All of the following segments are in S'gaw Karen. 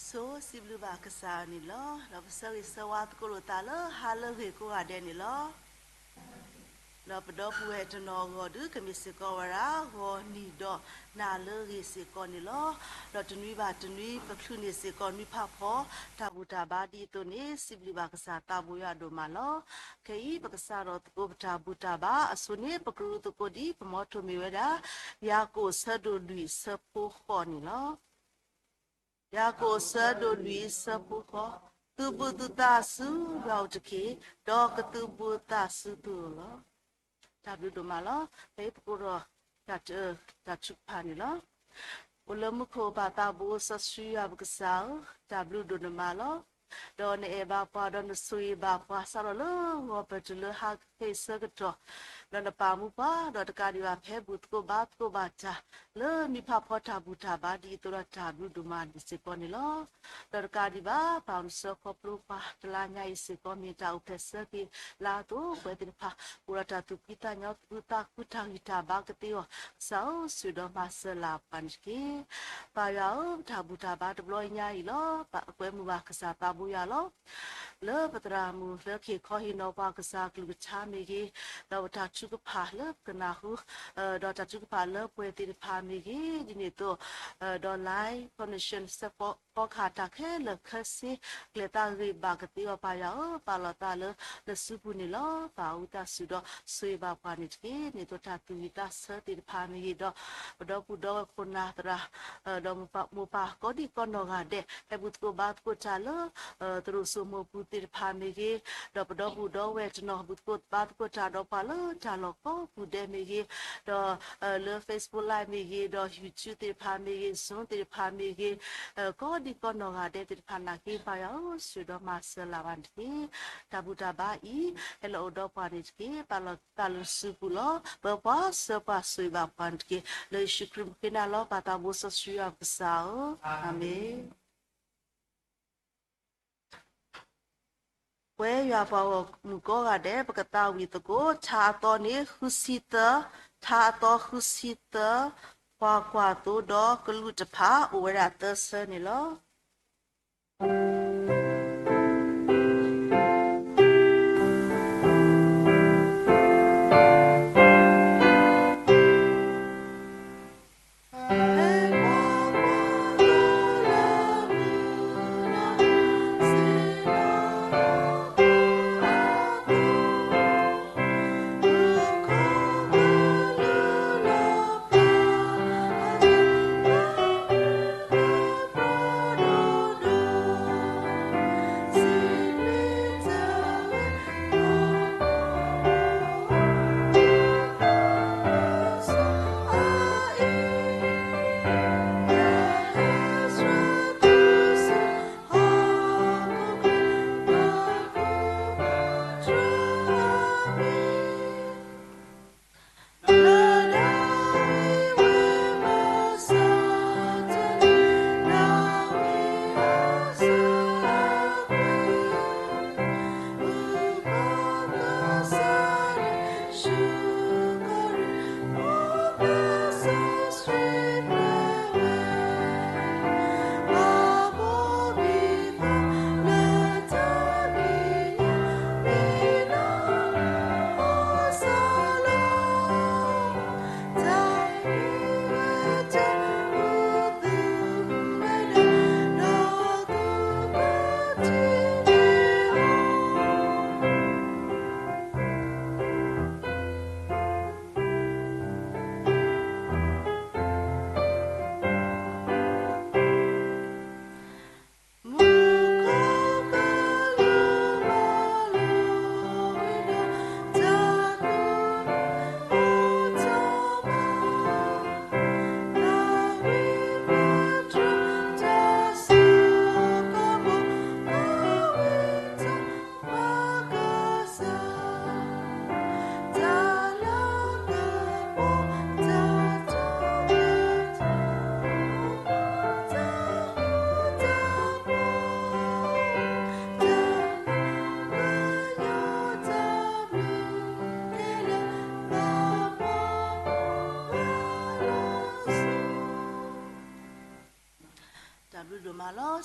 ဆိစံးဘျုးဘၣ်ကစၢ်န့ၣ်လီၤ. ဒီးပဆၢဂ့ၤဆၢဝါသကိးလိာ်သးလၢဟါလၢအဂ့ၤကိးဂၤဒဲးန့ၣ်လီၤ. ဒီးပဒီပုၢ်ဝဲၢ်တနီၤအဂီၢ်ဒုး ကမ့ၢ်စ့ၢ်ကီးဝဲဒၣ် ဂီၤနံၤဒီးနၤလၢအဂ့ၤစ့ၢ်ကီးန့ၣ်လီၤ. ဒီးတနွံဘၣ်တနွံ ပချုးန့ၢ်စ့ၢ်ကီးနွံဖးဖီ တၢ်ဘူၣ်တၢ်ဘါဒ်အသိးန့ၣ် စံးဘျုးဘၣ်ကစၢ်သးဘိယွၤဒိၣ်မးလီၤ. ခဲအံၤ ပကစးထီၣ်သကိးပတၢ်ဘူၣ်တၢ်ဘါအစိၤန့ၣ် ပကရူၢ်သကိးဒ်ပမီထိၣ်မ့ၢ်ဝဲဒၣ် ယၤကိာ်အဆၢဒိၣ်လွံၢ်အဆၢဖိဃိးန့ၣ်လီၤ. ယၤကိာ်အဆၢဒိၣ်လွံၢ်အဆၢဖိဃိး, သုးဘူးသုသးဆူယွၤအအိၣ်တက့ၢ်, ဒီးကသုးဘူးသးဆူသုအိၣ်လီၤ. တၢ်ဘျုးဒိၣ်မးလီၤ. ဖဲအံၤပကိးဒီး တၢ်တအၢ တၢ်ထုကဖၣ်န့ၣ်လီၤ. အိၣ်လၢမူခိၣ်ပၢ်သးဘိစီဆှံယွၤပကစၢ်ဧၢ, တၢ်ဘျုးဒိၣ်နမးလီၤ. ဒီးနအဲၣ်ဘၣ်ပှၤ ဒီးနဆိၣ်ဂ့ၤဘၣ်ပှၤ စးထီၣ်လၢဂီၤပတုၤလၢဟါခဲအံၤဆၢကတီၢ်, ဒီးနပာ်မူပှၤ ဒီးတကးဒံးဘၣ်ဖဲဘူၣ်သကိးဘါသကိးဘၣ်တၢ် လၢနွံဖးဖီတၢ်ဘူၣ်တၢ်ဘါဒ်အသိးဒီး တၢ်ဘျုးဒိၣ်မးဒံးစ့ၢ်ကီးန့ၣ်လီၤ. ဒီးတကးဒံးဘၣ် ပၢ်နဆှၢခီဖျိပှၤ တလါညါအံၤစ့ၢ်ကီး မ့ၢ်တၢ်အိၣ်ဖျဲၣ်ဆၢက့ၤလါအသိး ပဝဲသ့ၣ်တဖၣ် အိၣ်ဒီးတၢ်သူၣ်ဖှံသးညီ သူၣ်ခုသးခု တၢ်ဂံၢ်တၢ်ဘါကသ့အီၤ ကစၢ်ဧၢ ဆိၣ်ဂ့ၤဒီးမၤစၢၤလၢ်ပှၤန့ၣ်တက့ၢ်. ပၢ်ယွၤဧၢ ပတၢ်ဘူၣ်တၢ်ဘါတဘျီညါအံၤလီၤ. ပကွဲမုာ်ဘၣ်ကစၢ်သးဘိယွၤလီၤ. လၢပသရၣ်မုၣ်လၢကဟ့ၣ်ခီဟ့ၣ်နီၤပှၤကစၢ်အကလုၢ်ကထါမ့ၢ်ဂ့ၤ, ဒီးပတၢ်ထုကဖၣ်လၢပကနၢ်ဟူ, ဒီးတၢ်ထုကဖၣ်လၢပှဲၤသ့ၣ်တဖၣ်မ့ၢ်ဂ့ၤ, ဒ်န့ၣ်အသိး, ဒီး live connection စဲးဖီကီၢ်ခါ တၢ်ခဲလၢာ်ခဲဆ့ ကျဲၤသးဂ့ၤဘၣ်ကသ့အီၤ ပၢ်ယွၤဧၢ ပာ်လီၤသးလၢနစုပူၤန့ၣ်လီၤ. ပာ်အူသးစူၤဒီးဆိၣ်ဂ့ၤဘၣ်ပှၤန့ၣ်တက့ၢ်. ဒ်သိးတၢ်သူၣ်ဝံၣ်သးဆၢသ့ၣ်တဖၣ်မ့ၢ်ဂ့ၤဒီး ပဒီပုၢ်ဒီဝဲၢ်ခိၣ်နၢ်သရၣ် ဒီးမိၢ်ပၢ်ကိးဒံကီးနီၢ်ဂၤဒဲး ဟဲဘူၣ်သကိးဘါသကိးတၢ်လၢ သရိာ်စိမိၢ်ပူၤသ့ၣ်တဖၣ်မ့ၢ်ဂ့ၤ, ဒီးပဒီပုၢ်ဒီဝဲၢ်တနီၤ ဘူၣ်သကိးဘါသကိးတၢ်ဒီးပှၤလၢတၢ်လီၢ်ကိးပူၤဒဲးမ့ၢ်ဂ့ၤ, ဒီးလၢ Facebook Live မ့ၢ်ဂ့ၤ, ဒီး YouTube သ့ၣ်တဖၣ်မ့ၢ်ဂ့ၤ, Zoom သ့ၣ်တဖၣ်မ့ၢ်ဂ့ၤ, ကိးဒံကီးနီၢ်ဂၤဒဲးသ့ၣ်တဖၣ်နာ်က့ ပၢ်ယွၤဧၢ ဆိၣ်ဂ့ၤဒီးမၤစၢၤလၢ်ဘၣ်န့ၣ်တက့ၢ်. တၢ်ဘူၣ်တၢ်ဘါအံၤ ဟဲလီၤအိၣ်ဒီးပှၤန့ၣ်တက့ၢ်. ပာ်လီၤသးလၢနစုပူၤလီၤ. ပၢၤပှၤစၢၤပှၤဆိၣ်ဂ့ၤဘၣ်ပှၤန့ၣ်တက့ၢ်. လၢယ့ၣ်ၡူးခရံာ်မုၣ်ဃ့နၤလီၤ. ပၢ်သးဘိစီဆှံယွၤပကစၢ်ဧၢ, အၤမ့ၣ်. ပဝဲယွၤပှၤဂီၢ်မုၢ်ကိးဂၤဒဲး ပကသးဝံၣ်သကိး ထါအသီန့ၣ် ဃုဆံသၢ, ထါအသီဃုဆံသၢ, ပှၤကွၢ်သိဒီးကလူးတဖၣ် အိၣ်ဝဲဒၣ်သၢဆၢန့ၣ်လီၤ.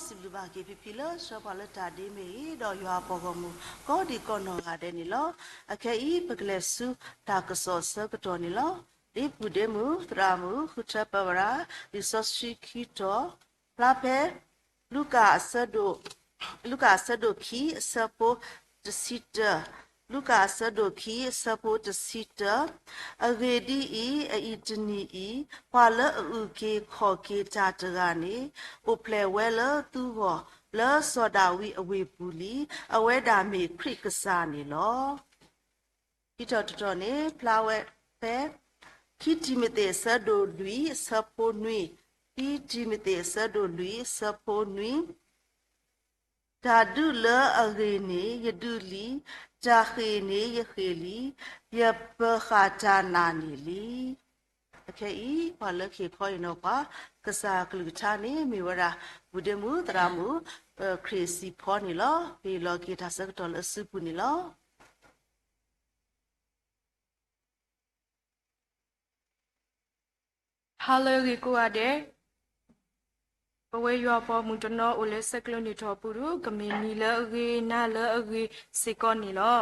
စံးဘျုးဘၣ်က့ၤဖံဖံလၢဆှၢပှၤလၢတၢ်ဒ့မ့ၢ်ဂ့ၤ, ဒီးယွၤအပှၤဂီၢ်မုၢ်ကိးဒံးကိးနီၢ်ဂၤဒဲးန့ၣ်လီၤ. အခဲအံၤ ပကလဲၤဆူတၢ်ကစီၣ်အဆၢကတီၢ်န့ၣ်လီၤ. ဒ်ပူၤဒ့မုၣ်သရၣ်မုၣ် ဃုထၢပၢဝဲဒၣ် လံာ်စီဆှံခံတီၤ ဖျါဖဲ လူၤကၣ်အဆၢဒိၣ် လူၤကၣ်အဆၢဒိၣ်ခံ အဆၢဖိတဆံတၢ, လူၤကၣ်အဆၢဒိၣ်ခံ အဆၢဖိတဆံတၢ, အဂ့ၢ်ဒ်အံၤ, အအံၤတနံၤအံၤ, ပှၤလၢအအုၣ်က့ၤခီၣ်က့ၤတၢ်တဂၤန့ၣ် အိၣ်ဖျဲၣ်ဝဲလၢသုဂီၢ် လၢစီၤဒၤဝံးအဝ့ၢ်ပူၤလံ, အဝဲဒၣ်မ့ၢ်ခရံာ်ကစၢ်န့ၣ်လီၤ. ခံတီၤတတီၤန့ၣ် ဖျါဝဲဖဲ ခံတံၤမသ့း အဆၢဒိၣ်လွံၢ် အဆၢဖိနွံ, ခံတံၤမသ့း အဆၢဒိၣ်လွံၢ် အဆၢဖိနွံ, တၢ်ဒုးလၢအဂ့ၤန့ၣ် ယဒုးလံ, တၢ်ဃ့ၢ်န့ၣ် ယဃ့ၢ်လံ, ယပၢၤဃာ်တၢ်နာ်န့ၣ်လံ. အခဲအံၤ ပှၤလၢဟ့ၣ်ခီဟ့ၣ်နီၤပှၤ ကစၢ်ကလုၢ်ကထါန့ၣ် မ့ၢ်ဝဲဒၣ် ပူၤဒ့မုၣ်သရၣ်မုၣ် ခရံာ်စံးဖီန့ၣ်လီၤ. ပဟ့ၣ်လီၤက့ၤတၢ်ဆၢကတီၢ်လၢအစုပူၤန့ၣ်လီၤ. ဟါလၢအဂ့ၤကိးဂၤဒဲး, ပဝဲယွၤအပှၤဂီၢ်မုၢ်တနီၤအိၣ်လၢဆဲးကျိးနံၣ်ထီၣ်ပူၤဒီး ကမ့ၢ်နံၤလၢအဂ့ၤ နၤလၢအဂ့ၤစ့ၢ်ကီးန့ၣ်လီၤ.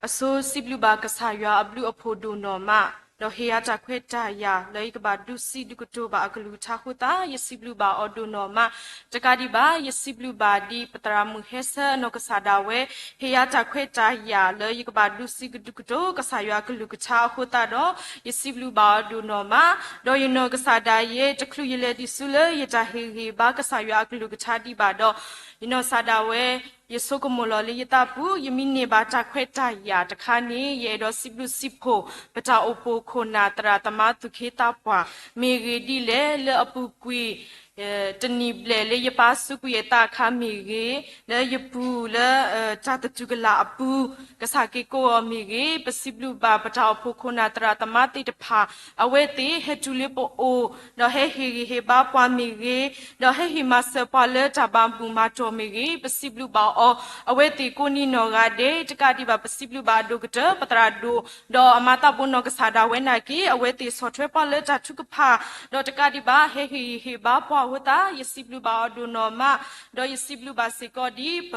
အဆိစံးဘျုးဘၣ်ကစၢ်ယွၤအဘျုးအဖှိၣ်ဒိၣ်နီၢ်မး, ဒီးဟ့ၣ်ယၤတၢ်ခွဲးတၢ်ယာ် လၢယကဘၣ်ဒုးဆံးဒုးကတိၤဘၣ်အကလုၢ်ကထါအဃိသတး ယစံးဘျုးဘၣ်အီၤဒိၣ်နီၢ်မး. တကးဒံးဘၣ် ယစံးဘျုးဘၣ်ဒ်ပသရၣ်မုၣ်ဟဲဆၢအနီၢ်ကစၢ်ဒၣ်ဝဲ ဟ့ၣ်ယၤတၢ်ခွဲးတၢ်ယာ်လၢယကဘၣ်ဒုးဆံးဒုးကတိၤကစၢ်ယွၤအကလုၢ်ကထါအဃိသတးဒီး ယစံးဘျုးဘၣ်အီၤဒိၣ်နီၢ်မး. ဒီးယနီၢ်ကစၢ်ဒၣ်ယဲ တချုးယလဲၤဒံးဆူလၢယတၢ်ဟ့ၣ်ဂံၢ်ဘါကစၢ်ယွၤအကလုၢ်ကထါဒံးဘၣ်ဒီး ယနီၢ်ကစၢ်ဒၣ်ဝဲ ယဆိကမိၣ်လီၤလၢယသးပူၤ ယမ့ၢ်န့ၢ်ဘၣ်တၢ်ခွဲးတၢ်ယာ်တခါန့ၣ် ယအဲၣ်ဒိးစံးဘျုးစံးဖှိၣ် ပတၢ်အိၣ်ဖှိၣ်ခိၣ်နၢ်သရၣ်သမါသူၣ်က့သးပှၢ် မ့ၢ်ဂ့ၤဒ်လဲၣ် လၢအပူၤကွံာ် တနံၣ်ဘျဲၣ်လၢယပၢ်စူးကွံာ်အသးအခါမ့ၢ်ဂ့ၤ, လၢယပူၤလၢ တၢ်သတူၢ်ကလာ်အပူၤ ကစၢ်က့ၤကိးအီၤမ့ၢ်ဂ့ၤ, ပစံးဘျုးဘၣ်ပတၢ်အိၣ်ဖှိၣ်ခိၣ်နၢ်သရၣ်သမါသ့ၣ်တဖၣ် အဝဲသ့ၣ်ဟဲတုၤလၢပအိၣ် ဒီးဟဲဟ့ၣ်ဂံၢ်ဟ့ၣ်ဘါပှၤမ့ၢ်ဂ့ၤ, ဒီးဟဲဟ့ၣ်မၤစၢၤပှၤလၢတၢ်ဘၣ်မူးမၤတီၢ်မ့ၢ်ဂ့ၤ, ပစံးဘျုးဘၣ်အီၤ, အဝဲသ့ၣ်ကိးနံၤနီၢ်ဂၤဒဲး တကးဒံးဘၣ် ပစံးဘျုးဘၣ်အဒိၣ်ကတၢၢ် ပသရၣ်ဒိၣ် ဒီးအမၤသးဘိနီၢ်ကစၢ်ဒၣ်ဝဲနာ်က့ အဝဲသ့ၣ်ဆီၣ်ထွဲပှၤလၢတၢ်ထုကဖၣ်, ဒီးတကးဒံးဘၣ် ဟဲဟ့ၣ်ဂံၢ်ဟ့ၣ်ဘါပှၤအဃိသတး ယစံးဘျုးဘၣ်အီၤဒိၣ်နီၢ်မး, ဒီးယစံးဘျုးဘၣ်စ့ၢ်ကီးဒ်ပ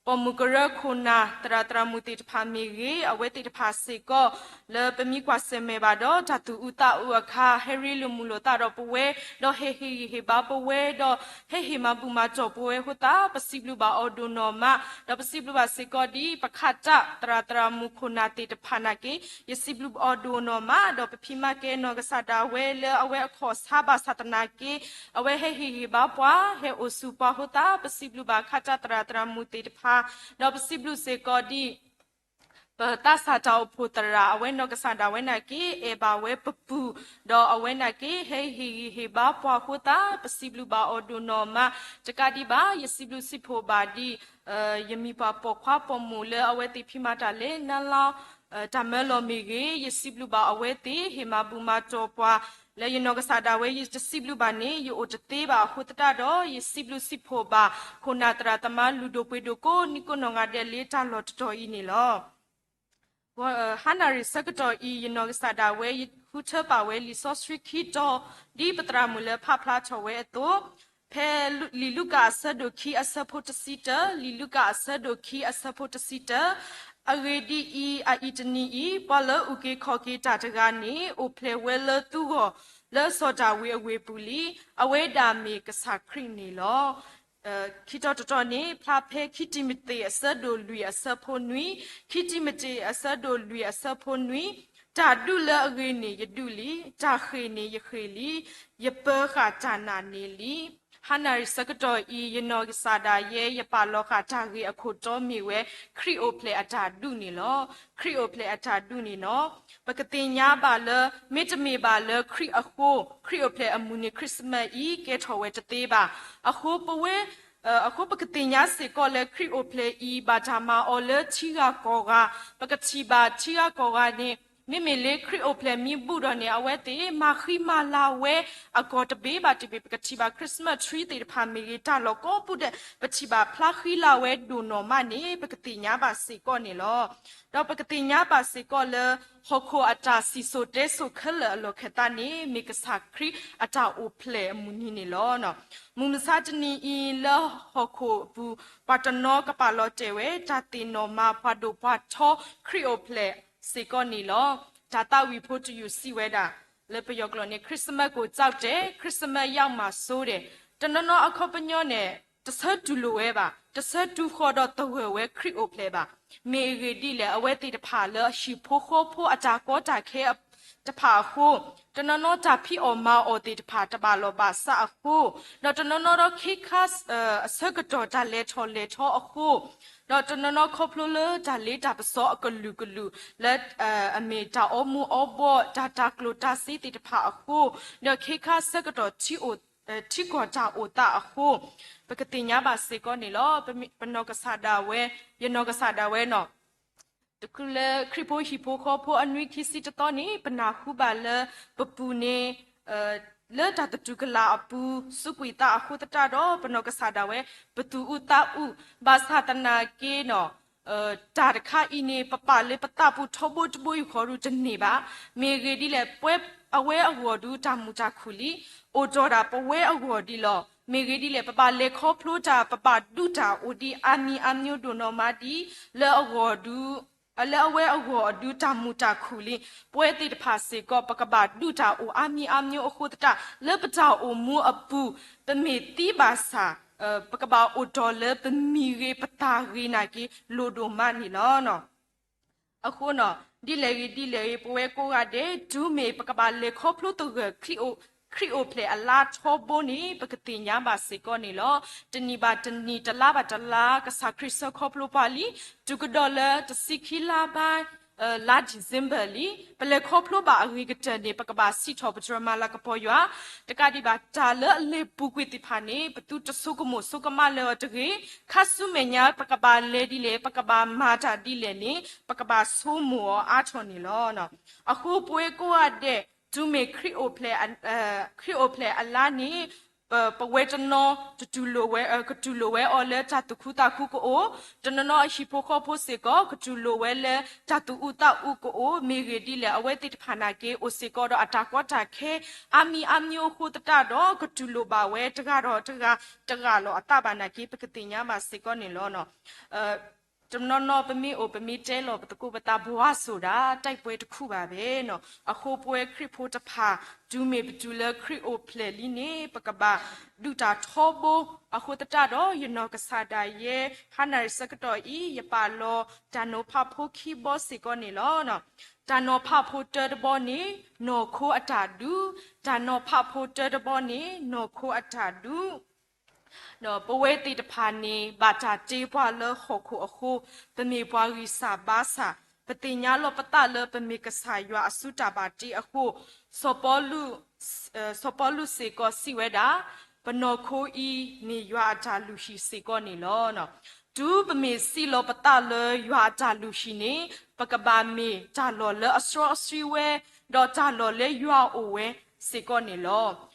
ပိာ်မုၣ်ကရၢခိၣ်နၢ် သရၣ်သရၣ်မုၣ်သ့ၣ်တဖၣ်မ့ၢ်ဂ့ၤ, အဝဲသ့ၣ်တဖၣ်စ့ၢ်ကီး လၢပမ့ၢ်ကွၢ်ဆၢၣ်မဲာ်ဘၣ်ဒီး တၢ်သူၣ်အုးသးအုးအခါ ဟဲရ့လိာ်မုာ်လိာ်သးဒီးပဝဲ, ဒီးဟဲဟ့ၣ်ဂံၢ်ဟ့ၣ်ဘါပဝဲ, ဒီးဟဲဟ့ၣ်မၤဘူၣ်မၤတီၢ်ပဝဲအဃိသတး ပစံးဘျုးဘၣ်အီၤဒိၣ်နီၢ်မး, ဒီးပစံးဘျုးဘၣ်စ့ၢ်ကီးဒ်ပခးတၢ်သရၣ်သရၣ်မုၣ်ခိၣ်နၢ်သ့ၣ်တဖၣ်နာ်က့ ယစံးဘျုးအီၤဒိၣ်နီၢ်မး, ဒီးပဖံးမၤကဲနီၢ်ကစၢ်ဒၣ်ဝဲလၢအဝဲအခီၣ်ဆါဘၣ်ဆၣ်သနာ်က့ အဝဲဟဲဟ့ၣ်ဂံၢ်ဘါပှၤ ဟဲအိၣ်ဆူၣ်ပှၤအဃိသတး ပစံးဘျုးဘၣ်ခးတၢ်သရၣ်သရၣ်မုၣ်သ့ၣ်တဖၣ်, ဒီးပစံးဘျုးစ့ၢ်ကီးဒ် ပသးစၢ်တၢ်အိၣ်ဖှိၣ်သရၣ် အဝဲနီၢ်ကစၢ်ဒၣ်ဝဲနာ်က့ အဲၣ်ဘၣ်ဝဲပပူၤ, ဒီးအဝဲနာ်က့ ဟဲဟ့ၣ်ဂံၢ်ဟ့ၣ်ဘါပှၤအဃိသတး ပစံးဘျုးဘၣ်အီၤဒိၣ်နီၢ်မး, တကးဒံးဘၣ် ယစံးဘျုးစံးဖှိၣ်ဘၣ်ဒ် ယမံၤပှၤပိာ်ခွါပိာ်မုၣ်လၢအဝဲသ့ၣ်ဖံးမၤတၢ်လၢ နါလီၤ တၢ်မၢလီၤမ့ၢ်ဂ့ၤ, ယစံးဘျုးဘၣ်အဝဲသ့ၣ် ဟ့ၣ်မၤဘူၣ်မၤတီၢ်ပှၤ, လၢယနီၢ်ကစၢ်ဒၣ်ဝဲ ယတစံးဘျုးဘၣ်န့ၣ် ယအိၣ်တသ့ဘၣ်အဃိသတးဒီး ယစံးဘျုးစံးဖှိၣ်ဘၣ် ခိၣ်နၢ်သရၣ်သမါလုၢ်ဒိၣ်ပှ့ၤဒိၣ်ကိးနံၤကိးနီၢ်ဂၤဒဲးလၢတၢ်လီၢ်တတီၤအံၤန့ၣ်လီၤ. ဟါနၣ်ရံၣ်ဆၢကတီၢ်အံၤ ယနီၢ်ကစၢ်ဒၣ်ဝဲ ယဃုထၢပာ်ဝဲလံာ်စီဆှံခံတီၤ ဒ်ပသရၣ်မုၣ်လၢဖးဖျါထီၣ်ဝဲအသိး, ဖဲလံာ်လူၤကၣ်အဆၢဒိၣ်ခံအဆၢဖိတဆံတၢ, လံာ်လူၤကၣ်အဆၢဒိၣ်ခံအဆၢဖိတဆံတၢ, အဂ့ၢ်ဒ်အံၤ, အအံၤတနံၤအံၤ, ပှၤလၢအုၣ်က့ၤခီၣ်က့ၤတၢ်တဂၤန့ၣ် အိၣ်ဖျဲၣ်ဝဲလၢသုဂီၢ် လၢစီၤဒၤဝံးအဝ့ၢ်ပူၤလံ, အဝဲဒၣ်မ့ၢ်ကစၢ်ခရံာ်န့ၣ်လီၤ. ခံတီၤတတီၤန့ၣ် ဖျါဖဲခံတံၤမသ့းအဆၢဒိၣ်လွံၢ်အဆၢဖိနွံ, ခံတံၤမသ့းအဆၢဒိၣ်လွံၢ်အဆၢဖိနွံ, တၢ်ဒုးလၢအဂ့ၤန့ၣ်ယဒုးလံ, တၢ်ဃ့ၢ်န့ၣ်ယဃ့ၢ်လံ, ယပၢၤဃာ်တၢ်နာ်န့ၣ်လံ. ဟါနၣ်ရံၣ်ဆၢကတီၢ်အံၤ ယနီၢ်ကစၢ်ဒၣ်ယဲ ယပာ်လီၤဃာ်တၢ်ဂ့ၢ်အခိၣ်တီမ့ၢ်ဝဲ ခရံာ်အိၣ်ဖျဲၣ်အတၢ်ဒုးန့ၣ်လီၤ. ခရံာ်အိၣ်ဖျဲၣ်အတၢ်ဒုးန့ၣ်လီၤ. ပကသ့ၣ်ညါဘၣ်လၢ မ့တမ့ၢ်ဘၣ်လၢခရံာ်အဃိ, ခရံာ်အိၣ်ဖျဲၣ်အမုၢ်နံၤ Christmas အံၤ ကဲထီၣ်ဝဲတသ့ဘၣ်. အဃိပဝဲ, အဃိပကသ့ၣ်ညါစ့ၢ်ကီးလၢခရံာ်အိၣ်ဖျဲၣ်အံၤ ဘၣ်တၢ်မၤအီၤလၢထံဂၤကီၢ်ဂၤ, ပကထံၣ်ဘၣ်ထံဂၤကီၢ်ဂၤန့ၣ် မ့မ့ၢ်လၢခရံာ်အိၣ်ဖျဲၣ်မံဘူၣ်ဒီးန့ၣ် အဝဲသ့ၣ်မၤဃံမၤလၤဝဲအဂီၢ်တဘ့ၣ်ဘၣ်တဘ့ၣ် ပကထံၣ်ဘၣ် Christmas tree သ့ၣ်တဖၣ်မ့ၢ်ဂ့ၤ တၢ်လီၢ်ကိးပူၤဒဲး ပထံၣ်ဘၣ်ဖျါဃံလၤဝဲဒိၣ်နီၢ်မးန့ၣ် ပကသ့ၣ်ညါဘၣ်စ့ၢ်ကီးန့ၣ်လီၤ. ဒီးပကသ့ၣ်ညါဘၣ်စ့ၢ်ကီးလၢ ဟီၣ်ခိၣ်အတၢ်စံၣ်စိၤတဲစိၤခဲလၢာ်အလီၢ်ခၢၣ်သးန့ၣ် မ့ၢ်ကစၢ်ခရံာ်အတၢ်အိၣ်ဖျဲၣ်အမုၢ်နံၤန့ၣ်လီၤ. မုၢ်မဆါတနံၤအံၤလၢဟီၣ်ခိၣ်အပူၤ ပှၤတနီၤကပာ်လီၤတဲာ်ဝဲ တၢ်သ့ၣ်နီၣ်မၤပှၤဒိၣ်ပှၤထီ ခရံာ်အိၣ်ဖျဲၣ်စ့ၢ်ကီးန့ၣ်လီၤ. တၢ်သးဝံၣ်ဖိတယုၢ်စံးဝဲဒၣ် လၢပယီၤကျိာ်န့ၣ် ခရံာ်စမၢၣ်ကိၣ်ကၠီတဲာ် ခရံာ်စမၢၣ်ယၢ်မၤစိၤဒဲး တနီၤနီၤအခီပညီန့ၣ် တဆၢတူၢ်လိာ်ဝဲဘၣ်, တဆၢတူၢ်ဃီၤဒီးသဂၢၢ်ဝဲခရံာ်အိၣ်ဖျဲၣ်ဘၣ်. မ့ၢ်အဂ့ၢ်ဒ်လဲၣ် အဝဲသ့ၣ်တဖၣ်လၢအဟံၣ်ဖိဃီဖိအတၢ်ကီတၢ်ခဲတဖၣ်အဃိ, တနီၤနီၤတၢ်ဖံးအီၣ်မၤအီၣ်သ့ၣ်တဖၣ် တဘၣ်လီၢ်ဘၣ်စးအဃိ, ဒီးတနီၤနီၤဒီးခ့ခါ အဆၢကတီၢ်တၢ်လဲၤထီၣ်လဲၤထီအဃိ, ဒီးတနီၤနီၤခီဖျိလၢတၢ်လ့တၢ်ပစီအကလုာ်ကလုာ် လၢအမ့ၢ်တၢ်အီမူၤအီဘှီၣ် တၢ်တၤကျိၣ်တၤစ့သ့ၣ်တဖၣ်အဃိ, ဒီးခ့ခါဆၢကတီၢ် ထံကီၢ်တၢ်အိၣ်သးအဃိ, ပကသ့ၣ်ညါဘၣ်စ့ၢ်ကီးန့ၣ်လီၤ. ပနီၢ်ကစၢ်ဒၣ်ဝဲ, ယနီၢ်ကစၢ်ဒၣ်ဝဲနီၤ တချုးလၢခရံာ်ဖိဟံၣ်ဖိဃီဖိအနွံခံဆံတသီန့ၣ် ပနၢ်ဟူဘၣ်လၢ ပပူၤန့ၣ် လၢတၢ်သတူၢ်ကလာ်အပူၤ စူးကွံာ်သးအဃိသတးဒီး ပနီၢ်ကစၢ်ဒၣ်ဝဲ ပသူၣ်အုးသးအုး ဘၣ်ဆၣ်သနာ်က့နီၤ တၢ်တခါအံၤန့ၣ် ပပာ်လၢပသးပူၤထီဘိတဘိယူၢ်ဃီဒုတန့ၢ်ဘၣ်. မ့ၢ်ဂ့ၢ်ဒ်လဲၣ် ပဝဲအဂီၢ်ဒုတၢ်မုာ်တၢ်ခုၣ်လံ, အိၣ်တ့ၢ်ဒၣ်ပဝဲအဂီၢ်ဒ်လီၤ. မ့ၢ်ဂ့ၢ်ဒ်လဲၣ် ပဘၣ်လဲၤခီဖျိတၢ် ပဘၣ်ဒုးတၢ်အိၣ်ဒံးအါမံၤအါမံၤဒိၣ်နီၢ်မးဒ် လၢအဂီၢ်ဒု လၢအဝဲအဂီၢ်အဒုတၢ်မုာ်တၢ်ခုၣ်လံ. ပဝဲသ့ၣ်တဖၣ်စ့ၢ်ကီး ပကဘၣ်ဒုးတၢ်အိၣ်အါမံၤအါမံၤအဃိသတး လၢပတၢ်အိၣ်မူအပူၤ ပမ့ၢ်သံဘၣ်ဆၣ် ပကဘၣ်အိၣ်တ့ၢ်လၢပမံၤဂ့ၤပသးဂ့ၤနာ်က့ လိၣ်ဒိၣ်မးန့ၣ်လီၤ. အဃိနီၤ ဒ်လဲၣ်ဂ့ၤဒ်လဲၣ်ဂ့ၤ ပဝဲကိးဂၤဒဲး တုၤမ့ၢ်ပကဘၣ်လဲၤခီဖျိသဂၢၢ် ခရံာ်အိၣ်ဖျဲၣ်အလါထီဘိန့ၣ် ပကသ့ၣ်ညါဘၣ်စ့ၢ်ကီးန့ၣ်လီၤ. တနံၣ်ဘၣ်တနံၣ် တလါဘၣ်တလါ ကစၢ်ခရံာ်ဆၢခီဖျိပှၤလံ, တုၤကဒီးလၢတဆံခံလါဘါ လါ December လံ. ပလဲၤခီဖျိဘၣ်အဂ့ၤကတၢၢ်န့ၣ် ပကဘၣ်စံးထီၣ်ပတြၢၤမၤလၤကပီၤယွၤ, တကးဒံးဘၣ် တၢ်လၢအလဲၤပူၤကွံာ်သ့ၣ်တဖၣ်န့ၣ် ပသုတဆိကမိၣ်ဆိကမးလၢၤအီၤတဂ့ၤ. ခါဆူမဲာ်ညါ ပကဘၣ်လဲၤဒ်လဲၣ် ပကဘၣ်မၤတၢ်ဒ်လဲၣ်န့ၣ် ပကဘၣ်ဆိကမိၣ်အီၤအါထီၣ်န့ၣ်လီၤ. အဃိပဝဲကိးဂၤဒဲး တုၤမ့ၢ်ခရံာ်အိၣ်ဖျဲၣ် ခရံာ်အိၣ်ဖျဲၣ်အလါန့ၣ် ပဝဲတနီၤ တတူၢ်လိာ်ဝဲ ကတူၢ်လိာ်ဝဲအီၤလၢတၢ်သူၣ်ခုသးခုကအိၣ်, တနီၤနီၤအဟံၣ်ဖိဃီဖိစ့ၢ်ကီး ကတူၢ်လိာ်ဝဲလၢတၢ်သူၣ်အုးသးအုးကအိၣ်, မ့ၢ်ဂ့ၢ်ဒ်လဲၣ် အဝဲသ့ၣ်တဖၣ်နာ်က့ အိၣ်စ့ၢ်ကီးဒီးအတၢ်ကီတၢ်ခဲ အါမံၤအါမံၤအဃိသတးဒီး ကတူၢ်လိာ်ဘၣ်ဝဲတဂၤဒီးတဂၤ တဂၤလီၤအသးဘၣ်နာ်က့ ပကသ့ၣ်ညါဘၣ်စ့ၢ်ကီးန့ၣ်လီၤ. တနီၤနီၤပမ့ၢ်အိၣ် ပမ့ၢ်တဲလီၤပသကိးပသး ဘှါစိၤဒၣ် တိုက်ပွဲတစ်ခုပါပဲနီၤ. အဃိပဝဲခရံာ်ဖိတဖၣ် တုၤမ့ၢ်ပတုၤလၢခရံာ်အိၣ်ဖျဲၣ်လံန့ၣ် ပကဘၣ်ဒုးတၢ်ထီဘိ အဃိသတးဒီး ယနီၢ်ကစၢ်ဒၣ်ယဲ ဖးနၣ်ရံၣ်ဆၢကတီၢ်အံၤ ယပာ်လီၤတၢ်နီၤဖးဖိခံဘီစ့ၢ်ကီးန့ၣ်လီၤ. တၢ်နီၤဖးဖိတၢတဘီန့ၣ် နီၢ်ခိအတၢ်ဒုး, တၢ်နီၤဖးဖိတၢတဘီန့ၣ် နီၢ်ခိအတၢ်ဒုး ဒီးပဝဲသ့ၣ်တဖၣ်န့ၣ် ဘၣ်တၢ်တ့ပှၤလၢဟီၣ်ခိၣ်အဃိ, ပမ့ၢ်ပှၤဂံၢ်စၢ်ဘါစၢ်, ပသ့ၣ်ညါလီၤပသးလၢပမ့ၢ်ကစၢ်ယွၤအစုတၢ်ဘၣ်တ့အဃိ, စီၤပီလူး စီၤပီလူးစ့ၢ်ကီးစံးဝဲဒၣ်, ပနီၢ်ခိအံၤမ့ၢ်ယွၤအတၢ်လုၢ်ဟံၣ်စ့ၢ်ကီးန့ၣ်လီၤ. တုၤပမ့ၢ်စံးလီၤပသးလၢယွၤအတၢ်လုၢ်ဟံၣ်န့ၣ်, ပကဘၣ်မ့ၢ်တၢ်လီၢ်လၢအစီအဆှံဝဲ, ဒီးတၢ်လီၢ်လၢယွၤအိၣ်ဝဲစ့ၢ်ကီးန့ၣ်လီၤ.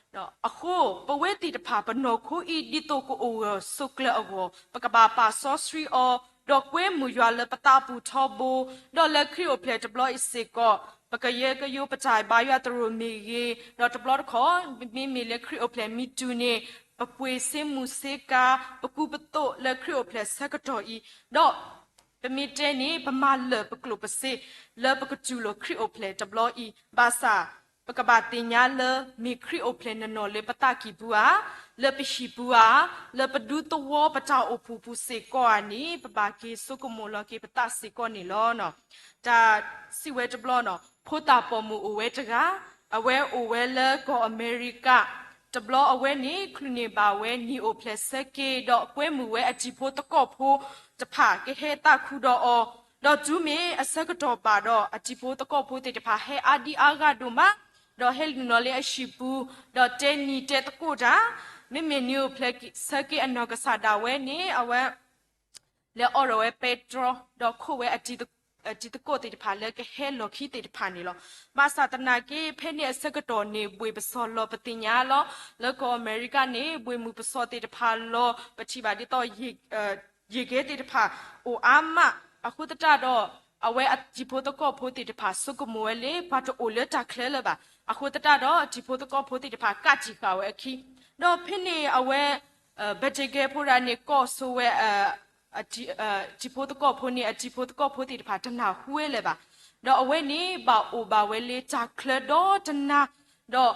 အဃိ ပဝဲသ့ၣ်တဖၣ် ပနီၢ်ခိအံၤ ဒ်သိးကအိၣ်ဂၢၢ်ဆိးကျၢၤအဂီၢ်, ပကဘၣ်ပာ်စီဆှံအီၤ, ဒီးကွဲမုာ်ယွၤလၢပသးပူၤထီဘိ, ဒီးလၢခရံာ်အိၣ်ဖျဲၣ်တဘျီအံၤစ့ၢ်ကီး, ပကယၢကယိပတၢ်ဘါယွၤသရိာ်မ့ၢ်ဂ့ၤ, ဒီးတဘျီတခီၣ် မ့မ့ၢ်လၢခရံာ်အိၣ်ဖျဲၣ်မ့ၢ်တုၤန့ၣ်, ပပှ့ၤစ့မူစ့ကၤ, ပကူပသိးလၢခရံာ်အိၣ်ဖျဲၣ်ဆၢကတီၢ်အံၤ, ဒီး ပမ့ၢ်တဲန့ၣ် ပမၤလၢာ်ပကျိၣ်ပစ့ လၢပကတူၢ်လိာ်ခရံာ်အိၣ်ဖျဲၣ်တဘျီအံၤ, ဘၣ်ဆၣ် ပကဘၣ်သ့ၣ်ညါလၢ မ့ၢ်ခရံာ်အိၣ်ဖျဲၣ်နနီၢ်လၢပသးကံၢ်ပူၤဧါ, လၢပဟံၣ်ပူၤဧါ, လၢပဒူသဝီပတၢ်အိၣ်ဖှိၣ်ပူၤစ့ၢ်ကီးဧါန့ၣ် ပဘၣ်က့ၤဆိကမိၣ်လီၤက့ၤပသးစ့ၢ်ကီးန့ၣ်လီၤ. တၢ်စံးဝဲတဘျီနီၤ, ဖိသၣ်ပိာ်မုၣ်အိၣ်ဝဲတဂၤ, အဝဲအိၣ်ဝဲလၢကီၢ်အမဲရကၤ, တဘျီအဝဲန့ၣ် ချုးန့ၢ်ဘၣ်ဝဲနံၣ်အိၣ်ဖျဲၣ်ဆၢက့ၤ ဒီးကွဲမုာ်ဝဲအတံၤဖိသကိးဖိတဖၣ်ကဟဲသးခုဒီးအီၤ, ဒီးတုၤမ့ၢ်အဆၢကတီၢ်ဘၣ်ဒီး အတံၤဖိသကိးဖိသ့ၣ်တဖၣ်ဟဲအါဒံအါဂၤဒိၣ်မး, ဒီးဟဲနုာ်လီၤလၢအဟံၣ်ပူၤ, ဒီးတဲနံၤတဲသကိးတၢ်, မ့မ့ၢ်နံၣ်အိၣ်ဖျဲၣ်ဆၢက့ၤအနီၢ်ကစၢ်ဒၣ်ဝဲန့ၣ် အဝဲ လဲၤအိးထီၣ်ဝဲပဲတြီ, ဒီးခိးဝဲအတံၤသ တံၤသကိးသ့ၣ်တဖၣ်လၢကဟဲလီၢ်ခံသ့ၣ်တဖၣ်န့ၣ်လီၤ. ဘၣ်ဆၣ်သနာ်က့ ဖဲန့ၣ်အဆၢကတီၢ်န့ၣ် ဘှ့ၣ်ပစီၣ်လီၤပသ့ၣ်ညါလီၤ. လၢကီၢ်အမဲရကၤန့ၣ် ဘှ့ၣ်မုၢ်ပစီၣ်သ့ၣ်တဖၣ်လီၤ ပထံၣ်ဘၣ်ဒ်သိး ယ့ၢ်ကဲသ့ၣ်တဖၣ်အိၣ်အါမး, အဃိသတးဒီး အဝဲအတံၤဖိသကိးဖိသ့ၣ်တဖၣ် ဆိကမိၣ်ဝဲလၢ ပှၤတအိၣ်လၢတၢ်ချၢလၢၤဘၣ်. အဃိသတးဒီး တံၤဖိသကိးဖိသ့ၣ်တဖၣ် ကးတံာ်ဃာ်ဝဲအခံ, ဒီးဖဲန့ၣ်အဝဲ ဘၢၣ်တ့ၢ်ကဲဖိတဂၤန့ၣ် ကိးဆိဝဲ တံၤဖိသကိးဖိန့ၣ် အတံၤဖိသကိးဖိသ့ၣ်တဖၣ် တနၢ်ဟူဝဲလၢၤဘၣ်. ဒီးအဝဲန့ၣ် ဘၣ်အိၣ်ဘၣ်ဝဲလၢတၢ်ချၢဒီတနၤ, ဒီး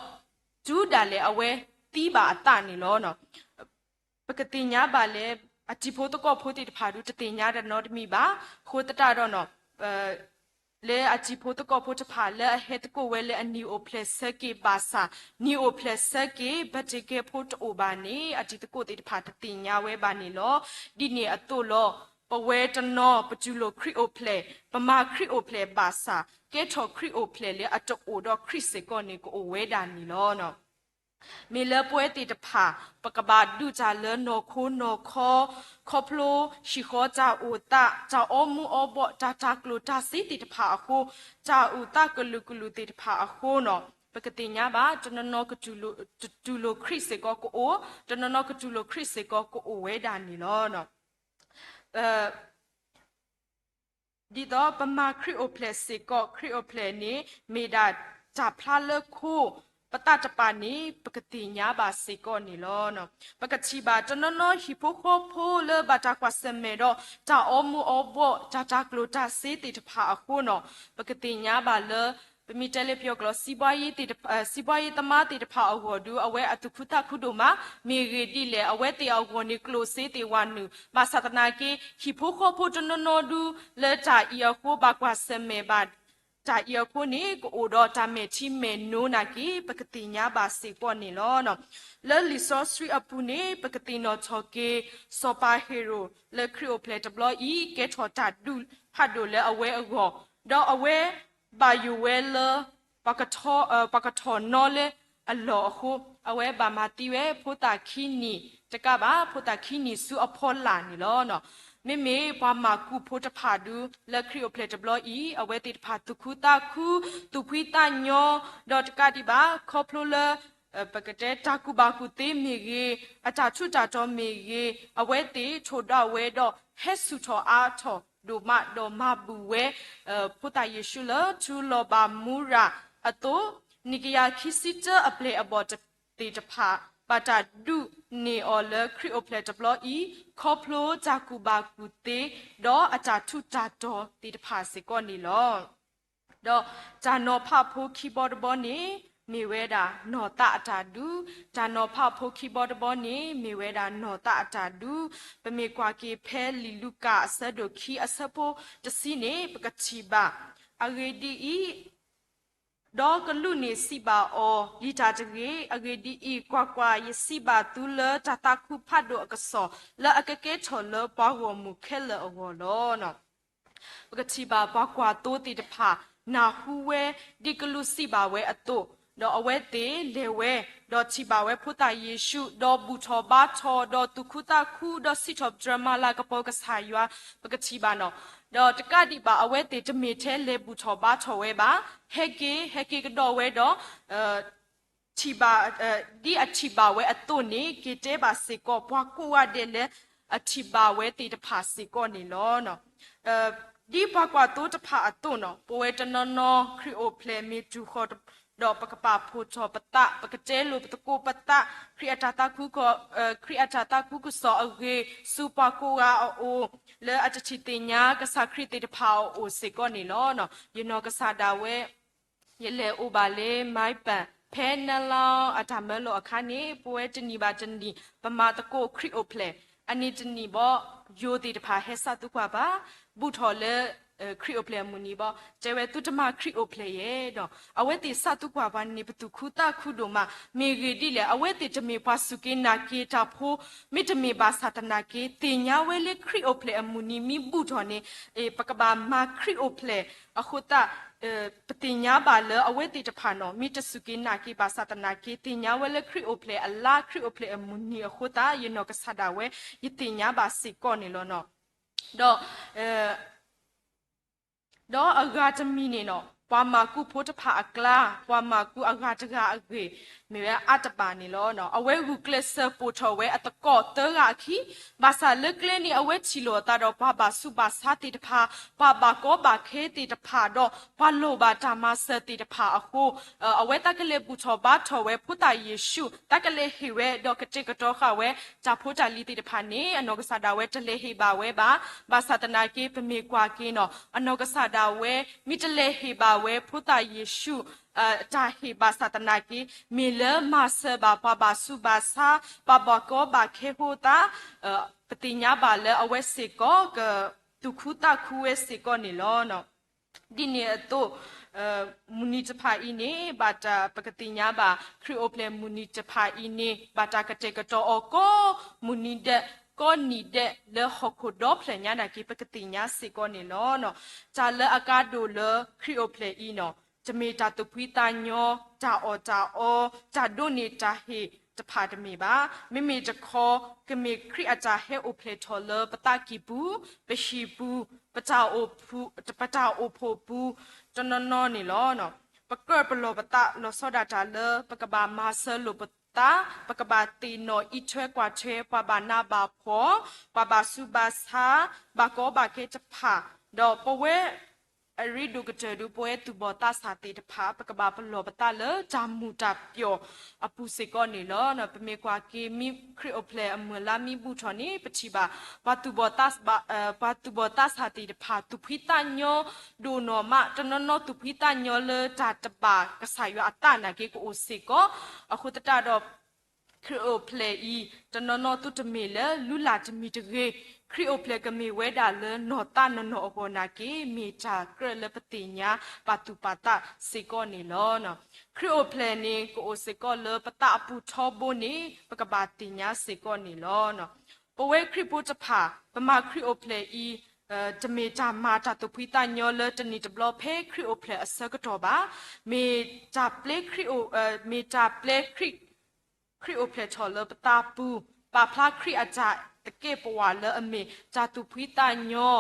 တုၤဒၣ်လဲာ်အဝဲသံဘၣ်အသးန့ၣ်လီၤ. ပကသ့ၣ်ညါဘၣ်လၢ အတံၤဖိသကိးဖိသ့ၣ်တဖၣ်ဒုး တသ့ၣ်ညါတၢ်နီတမံၤဘၣ်. အဃိသတးဒီး လၢအတံၤဖိသကိးဖိတဖၣ်လၢအဟဲသကိးဝဲလၢအနံၣ်အိၣ်ဖျဲၣ်ဆၢက့ၤဘၣ်ဆၣ် နံၣ်အိၣ်ဖျဲၣ်ဆၢက့ၤ ဘၢၣ်တ့ၢ်ကဲဖိတအိၣ်ဘၣ်န့ၣ် အတံၤသကိးသ့ၣ်တဖၣ်တသ့ၣ်ညါဝဲဘၣ်န့ၣ်လီၤ. ဒ်န့ၣ်အသိးလီၤ. ပဝဲတနီၤ ပတူၢ်လိာ်ခရံာ်အိၣ်ဖျဲၣ်, ပမၤခရံာ်အိၣ်ဖျဲၣ်ဘၣ်ဆၣ် ကဲထီၣ်ခရံာ်အိၣ်ဖျဲၣ်လၢအတအိၣ်ဒီးခရံာ်စ့ၢ်ကီးန့ၣ် ကအိၣ်ဝဲဒၣ်န့ၣ်လီၤ. မ့ၢ်လၢပဝဲသ့ၣ်တဖၣ် ပကဘၣ်ဒုးတၢ်လၢနီၢ်ခိနီၢ်ခီ, ခီဖျိဟံၣ်ဃီတၢ်အိၣ်သး, တၢ်အီမူၤအီဘှီး, တၢ်တၤကျိၣ်တၤစ့သ့ၣ်တဖၣ်အဃိ, တၢ်အုၣ်သးကလုာ်ကလုာ်သ့ၣ်တဖၣ်အဃိနီၤ, ပကသ့ၣ်ညါဘၣ် တနီၤနီၤ တတူၢ်လိာ်ခရံာ်စ့ၢ်ကီးကအိၣ်, တနီၤနီၤကတူၢ်လိာ်ခရံာ်စ့ၢ်ကီးကအိၣ်ဝဲဒၣ်န့ၣ်လီၤ. ဒ်သိးပမၤခရံာ်အိၣ်ဖျဲၣ်စ့ၢ်ကီး, ခရံာ်အိၣ်ဖျဲၣ်န့ၣ် မ့ၢ်ဒၣ်တၢ်ဖျါလၢခိ ပသးတပၤန့ၣ် ပကသ့ၣ်ညါဘၣ်စ့ၢ်ကီးန့ၣ်လီၤ. ပကထံၣ်ဘၣ်တနီၤနီၤဟံၣ်ဖိဃီဖိလၢဘၣ်တၢ်ကွၢ်ဆၢၣ်မဲာ်ဒီး တၢ်အီမူၤအီဘှီး, တၢ်တၤကျိၣ်တၤစ့သ့ၣ်တဖၣ်အဃိနီၤ, ပကသ့ၣ်ညါဘၣ်လၢ ပမ့ၢ်တဲလၢပယီၤကျိာ် စီးပွားရေးသမားသ့ၣ်တဖၣ်အဂီၢ်ဒုး အဝဲအသူၣ်ခုသးခုဒိၣ်မး, မ့ၢ်ဂ့ၢ်ဒ်လဲၣ် အဝဲသ့ၣ်အဂီၢ်န့ၣ် ကျိၣ်စ့သ့ၣ်ဝၤနုာ်, ဘၣ်ဆၣ်သနာ်က့ ဟံၣ်ဖိဃီဖိတနီၤနီၤဒုး လၢတၢ်အံၤအဃိ ဘၣ်ကွၢ်ဆၢၣ်မဲာ်ဘၣ် တၢ်အံၤအဃိန့ၣ် ကအိၣ်ဒီးတၢ်မဲာ်ထံမဲာ်နိနာ်က့ ပကသ့ၣ်ညါဘၣ်စ့ၢ်ကီးန့ၣ်လီၤ. လၢလံာ်စီဆှံအပူၤန့ၣ် ပကသ့ၣ်နီၣ်ထီၣ်က့ၤ စီၤပၤဟ့ၤရိာ် လၢခရံာ်အိၣ်ဖျဲၣ်တဘျီအံၤ ကဲထီၣ်တၢ်ဒုးဖးဒိၣ်လၢအဝဲအဂီၢ်, ဒီးအဝဲဘၣ်ယိၣ်ဝဲလၢ ပှၤကထီၣ်နီလၢအလီၢ်အဃိ, အဝဲဘၣ်မၤသံဝဲဖိသၣ်ခံနံၣ်တကးဘၣ် ဖိသၣ်ခံနံၣ်ဆူအဖီလာ်န့ၣ်လီၤ. မ့မ့ၢ်ပှၤမၢ်ကူးဖိတဖၣ်ဒုး လၢခရံာ်အိၣ်ဖျဲၣ်တဘျီအံၤ အဝဲသ့ၣ်တဖၣ်သူၣ်ခုသးခု, သူၣ်ဖှံသးညီ, ဒီးတကးဒံးဘၣ် ခီဖျိလၢ ပကတဲတၢ်ကူၣ်ဘၣ်ကူၣ်သ့မ့ၢ်ဂ့ၤ, အတၢ်ထူးတၢ်တီၤမ့ၢ်ဂ့ၤ, အဝဲသ့ၣ်ထိၣ်ဒၣ်ဝဲဒီးဟဲဆူၣ်ထီၣ်အါထီၣ်ဒိၣ်မး ဒီးမၤဘူၣ်ဝဲ ဖိသၣ်ယ့ၣ်ၡူးလၢထူလီၤဘၣ်မူရၤအသိး, နံၣ်ကယၤခံဆံတၢအပျဲၢ်အဘီၣ်သ့ၣ်တဖၣ် ဘၣ်တၢ်ဒုးန့ၢ်အီၤလၢခရံာ်အိၣ်ဖျဲၣ်တဘျီအံၤ ခီဖျိတၢ်ကူၣ်ဘၣ်ကူၣ်သ့ ဒီးအတၢ်ထူးတၢ်တီၤသ့ၣ်တဖၣ်စ့ၢ်ကီးန့ၣ်လီၤ. ဒီးတၢ်နီၤဖးဖိခံဘီတဘီန့ၣ် မ့ၢ်ဝဲဒၣ်နီၢ်သးအတၢ်ဒုး, တၢ်နီၤဖးဖိခံဘီတဘီန့ၣ် မ့ၢ်ဝဲဒၣ်နီၢ်သးအတၢ်ဒုး, ပမ့ၢ်ကွၢ်က့ၤဖဲလံာ်လူၤကၣ်အဆၢဒိၣ်ခံအဆၢဖိတဆံန့ၣ် ပကထံၣ်ဘၣ်, အဂ့ၢ်ဒ်အံၤ, ဒီးကလူးန့ၣ်စံးဘၣ်အီၤ, လံတၢ်တဂ့ၤ, အဂ့ၢ်ဒ်အံၤ, ကွၢ်ကွၢ်, ယစံးဘၣ်သုလၢတၢ်သးခုဖးဒိၣ်အကစီၣ် လၢအကကဲထီၣ်လၢပှၤဂီၢ်မုၢ်ခဲလၢာ်အဂီၢ်လီၤ. ပကထံၣ်ဘၣ်ပှၤကွၢ်သိသ့ၣ်တဖၣ် နၢ်ဟူဝဲ ဒ်ကလူးစံးဘၣ်ဝဲအသိး, ဒီးအဝဲသ့ၣ်လဲၤဝဲ, ဒီးထံၣ်ဘၣ်ဝဲဖိသၣ်ယ့ၣ်ၡူး, ဒီးဘူၣ်ထီၣ်ဘါထီၣ်, ဒီးသူၣ်ခုသးခု, ဒီးစံးထီၣ်ပတြၢၤမၤလၤကပီၤကစၢ်ယွၤ, ပကထံၣ်ဘၣ်နီၤ. ဒီးတကးဒံးဘၣ် အဝဲသ့ၣ်တမ့ၢ်ထဲလဲၤဘူၣ်ထီၣ်ဘါထီၣ်ဝဲဘၣ်, ဟဲက့ၤ, ဟဲက့ၤကဒီးဝဲဒီး ထံၣ်ဘၣ်, ဒ်အထံၣ်ဘၣ်ဝဲအသိးန့ၣ် က့ၤတဲဘၣ်စ့ၢ်ကီး ပှၤကိးဂၤဒဲးလၢအထံၣ်ဘၣ်ဝဲသ့ၣ်တဖၣ်စ့ၢ်ကီးန့ၣ်လီၤ. ဒ်ပှၤကွၢ်သိတဖၣ်အသိးနီၤ, ပဝဲတနီၤနီၤ ခရံာ်အိၣ်ဖျဲၣ်မ့ၢ်တုၤဃီၤဒီး ပကပာ်ဖှိၣ်ထီၣ်ပသး, ပကတဲလိာ်ပသကိးပသး, ခရံာ်အတၢ်သးခုက, ခရံာ်အတၢ်သးခုကစီၣ်အဂ့ၢ် ဆူပှၤကိးဂၤအအိၣ်, လၢအတထံၣ်သ့ၣ်ညါကစၢ်ခရံာ်သ့ၣ်တဖၣ်အအိၣ်စ့ၢ်ကီးန့ၣ်လီၤ. ယနီၢ်ကစၢ်ဒၣ်ဝဲ ယလဲၤအိၣ်ဘၣ်လၢ မဲလ်ဘၢၣ်, ဖဲနလီအတၢ်မၢလီၤအခါန့ၣ် ပဝဲတနံၣ်ဘၣ်တနံၣ် ပမၤသကိးခရံာ်အိၣ်ဖျဲၣ်, အနံၣ်တနံၣ်ဘၣ် ယိၤသ့ၣ်တဖၣ်ဟဲစးသူကွၢ်ပှၤ, ဘူၣ်ထီၣ်လၢ ခရံာ်အိၣ်ဖျဲၣ်အမုၢ်နံၤဘၣ် တဲဝဲသုတမၤခရံာ်အိၣ်ဖျဲၣ်ယဲဒီး အဝဲသ့ၣ်စးသူကွၢ်ပှၤန့ၣ် ပသူၣ်ခုသးခုဒိၣ်မး, မ့ၢ်ဂ့ၢ်ဒ်လဲၣ် အဝဲသ့ၣ်တမ့ၢ်ပှၤစူၢ်က့ၤနာ်က့ၤတၢ်ဖိ, မ့တမ့ၢ်ဘၣ်ဆၣ်သနာ်က့ သ့ၣ်ညါဝဲလၢခရံာ်အိၣ်ဖျဲၣ်အမုၢ်နံၤမ့ၢ်ဘူၣ်ထီၣ်န့ၣ် ပကဘၣ်မၤခရံာ်အိၣ်ဖျဲၣ်အဃိသတး ပသ့ၣ်ညါဘၣ်လၢအဝဲသ့ၣ်တဖၣ်နီၤ မ့ၢ်တစူၢ်က့ၤနာ်က့ၤဘၣ်ဆၣ်သနာ်က့ သ့ၣ်ညါဝဲလၢခရံာ်အိၣ်ဖျဲၣ်အလါ ခရံာ်အိၣ်ဖျဲၣ်အမုၢ်နံၤအဃိသတး ယနီၢ်ကစၢ်ဒၣ်ဝဲ ယသ့ၣ်ညါဘၣ်စ့ၢ်ကီးန့ၣ်လီၤနီၤ. ဒီး ဒီးအဂၤတမံၤန့ၣ်နီၤ ပှၤမၤကူဖိတဖၣ်အကျါ, ပှၤမၤကူအဂၤတဂၤအဂ့ၢ် မ့ၢ်ဝဲအါတဘၣ်န့ၣ်လီၤ. အဝဲဂုာ်ကျဲးစၢးပိာ်ထီၣ်ဝဲအသကိးသၢဂၤအခံ, ဘၣ်ဆၣ်လၢကျဲန့ၣ် အဝဲထံၣ်လိာ်အသးဒီးပှၤဘၣ်ဆူးဘၣ်ဆါသ့ၣ်တဖၣ်, ပှၤဘၣ်ကီဘၣ်ခဲသ့ၣ်တဖၣ်ဒီး ပှၤလိၣ်ဘၣ်တၢ်မၤစၢၤသ့ၣ်တဖၣ်အဃိ အဝဲသးကလဲၤဘူၣ်ထီၣ်ဘါထီၣ်ဝဲဖိသၣ်ယ့ၣ်ၡူး, သးကလဲၤဟ့ၣ်ဝဲဒီးကတဲာ်ကတီၤဃာ်ဝဲ တၢ်ဖိတၢ်လံၤသ့ၣ်တဖၣ်န့ၣ် အနီၢ်ကစၢ်ဒၣ်ဝဲတလဲၤဟ့ၣ်ဘၣ်ဝဲဘၣ်. ဘၣ်ဆၣ်သနာ်က့ ပမ့ၢ်ကွၢ်က့ၤနီၤ အနီၢ်ကစၢ်ဒၣ်ဝဲ မ့ၢ်တလဲၤဟ့ၣ်ဘၣ်ဝဲဖိသၣ်ယ့ၣ်ၡူး တၢ်ဟ့ၣ်ဘၣ်ဆၣ်သနာ်က့ မ့ၢ်လၢမၤစၢၤဘၣ်ပှၤဘၣ်ဆူးဘၣ်ဆါ, ပှၤဘၣ်ကီဘၣ်ခဲအဃိသတး ပသ့ၣ်ညါဘၣ်လၢအဝဲစ့ၢ်ကီး ကသူၣ်ခုသးခုဝဲစ့ၢ်ကီးန့ၣ်လီၤ. ဒ်န့ၣ်အသိး မုၢ်နံၤတဖၣ်အံၤန့ၣ် ဘၣ်တၢ် ပကသ့ၣ်ညါဘၣ် ခရံာ်အိၣ်ဖျဲၣ်မုၢ်နံၤတဖၣ်အံၤန့ၣ် ဘၣ်တၢ်ကတဲာ်ကတီၤအီၤကိးမုၢ်နံၤဒဲး ကိးနံၣ်ဒဲး လၢဟီၣ်ခိၣ်ဒီဖျၢၣ်ညါနာ်က့ ပကသ့ၣ်ညါစ့ၢ်ကီးန့ၣ်လီၤ. တၢ်လၢအကါဒိၣ်လၢခရံာ်အိၣ်ဖျဲၣ်အံၤနီၤ တမ့ၢ်တၢ်သူၣ်ဖှံသးညီ, တၢ်အီၣ်တၢ်အီ, တၢ်ဒိးန့ၢ်တၢ်ဟ့ၣ်တဖၣ်တမ့ၢ်ဘၣ်. မ့မ့ၢ်တခီ ကမ့ၢ်ခရံာ်အတၢ်ဟဲအိၣ်ဖျဲၣ်ထီၣ်လၢပသးကံၢ်ပူၤ, ပဟံၣ်ပူၤ, ပတၢ်အိၣ်ဖှိၣ်ပူၤ တနီၤနီၤန့ၣ်လီၤ. ပကြၢးပလီၢ်ပသးလီၤဆီဒၣ်တၢ်လၢ ပကဘၣ်မၤစၢၤလိာ်ပသး, ပကဘၣ်သ့ၣ်နီၣ်အံးထွဲကွၢ်ထွဲ ပှၤဘၣ်နးဘၣ်ဖှီၣ်, ပှၤဘၣ်ဆူးဘၣ်ဆါ, ဘၣ်ကီဘၣ်ခဲတဖၣ်, ဒီးပဝဲ အရ့ဒိၣ်ကတၢၢ်ဒုး ပဝဲသူၣ်ဘီၣ်သးစၢ်သ့ၣ်တဖၣ် ပကဘၣ်ပလီၢ်ပသးလၢတၢ်မုာ်တၢ်ပျီၢ်အပူၤစ့ၢ်ကီးန့ၣ်လီၤ. ပမ့ၢ်ကွၢ်က့ၤ မ့ၢ်ခရံာ်အိၣ်ဖျဲၣ်အမုၢ်လါမ့ၢ်ဘူၣ်ထီၣ်န့ၣ် ပထံၣ်ဘၣ် ပှၤသူၣ်ဘီၣ်သးစၢ်သ့ၣ်တဖၣ် သူၣ်ဖှံသးညီဒိၣ်နီၢ်မး, တနီၤနီၤသူၣ်ဖှံသးညီလၢတၢ်တဘၣ်ကစၢ်ယွၤအသးနာ်က့ ကအိၣ်စ့ၢ်ကီး. အဃိသတးဒီး ခရံာ်အိၣ်ဖျဲၣ်အံၤ တနီၤနီၤသုတမ့ၢ်လၢလုၢ်လၢ်တမံၤတဂ့ၤ, ခရံာ်အိၣ်ဖျဲၣ်ကမ့ၢ်ဝဲဒၣ်လၢနီၢ်သးနီၢ်နီၢ်အဂီၢ်နာ်က့ မ့ၢ်တၢ်ကြၢးလၢပသ့ၣ်ညါပာ်သူၣ်ပာ်သးစ့ၢ်ကီးန့ၣ်လီၤ. ခရံာ်အိၣ်ဖျဲၣ်န့ၣ် ကအိၣ်စ့ၢ်ကီးလၢပသးအပူၤထီဘိန့ၣ် ပကဘၣ်သ့ၣ်ညါစ့ၢ်ကီးန့ၣ်လီၤ. ပဝဲခရံာ်ဖိတဖၣ် ပမၤခရံာ်အိၣ်ဖျဲၣ်အံၤ တမ့ၢ်တၢ်မၤတၢ်သူၣ်ဖှံသးညီလၢတနံၣ်တဘျီဖဲခရံာ်အိၣ်ဖျဲၣ်အဆၢကတီၢ်ဘၣ်. မ့ၢ်တၢ်ပျဲခရံာ်အိၣ်, မ့ၢ်တၢ်ပျဲခရံာ်, ခရံာ်အိၣ်ဖျဲၣ်ထီၣ်လၢပသးပူၤ, ပာ်ဖျါခရံာ်အတၢ်သကဲာ်ပဝးလၢအမ့ၢ် တၢ်သူၣ်ဖှံသးညီ,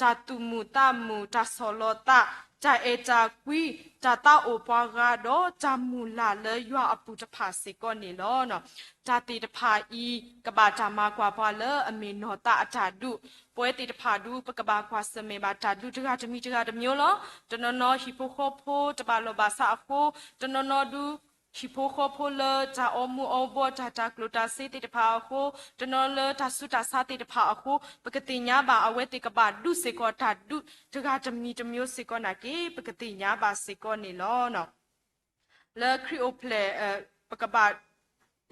တၢ်သူၣ်မုာ်သးမုာ်, တၢ်ဆီၣ်လီၤသး, တၢ်အဲၣ်တၢ်ကွံ, တၢ်သးအိၣ်ပှၤဂၤဒီး တၢ်မုၢ်လၢ်လၢယွၤအပူၤတဖၣ်စ့ၢ်ကီးန့ၣ်လီၤ. တၢ်သ့ၣ်တဖၣ်အံၤ ကဘၣ်တၢ်မၤကွၢ်ပှၤလၢအမ့ၢ်နီၢ်သးအတၢ်ဒူၣ်, ပဝဲသ့ၣ်တဖၣ်ဒုး ပကဘၣ်ကွၢ်ဆၢၣ်မဲာ်ဘၣ်တၢ်ဒူၣ်တဂၤတမံၤတဂၤတမျိုးလီၤ. တနီၤနီၤဟံၣ်ဖိဃီဖိတဘၣ်လီၢ်ဘၣ်စးအဃိ, တနီၤနီၤဒုး ဟံၣ်ဖိဃီဖိလၢတၢ်အီမူၤအီဘှီး တၢ်တၤကျိၣ်တၤစ့သ့ၣ်တဖၣ်အဃိ, တနီၤလၢတၢ်ဆူးတၢ်ဆါသ့ၣ်တဖၣ်အဃိ, ပကသ့ၣ်ညါဘၣ်အဝဲသ့ၣ်ကဘၣ်ဒူၣ်စ့ၢ်ကီးတၢ်ဒူၣ်တဂၤတမံၤတမျိုးစ့ၢ်ကီးနာ်က့ ပကသ့ၣ်ညါဘၣ်စ့ၢ်ကီးန့ၣ်လီၤ. လၢခရံာ်အိၣ်ဖျဲၣ် ပကဘၣ်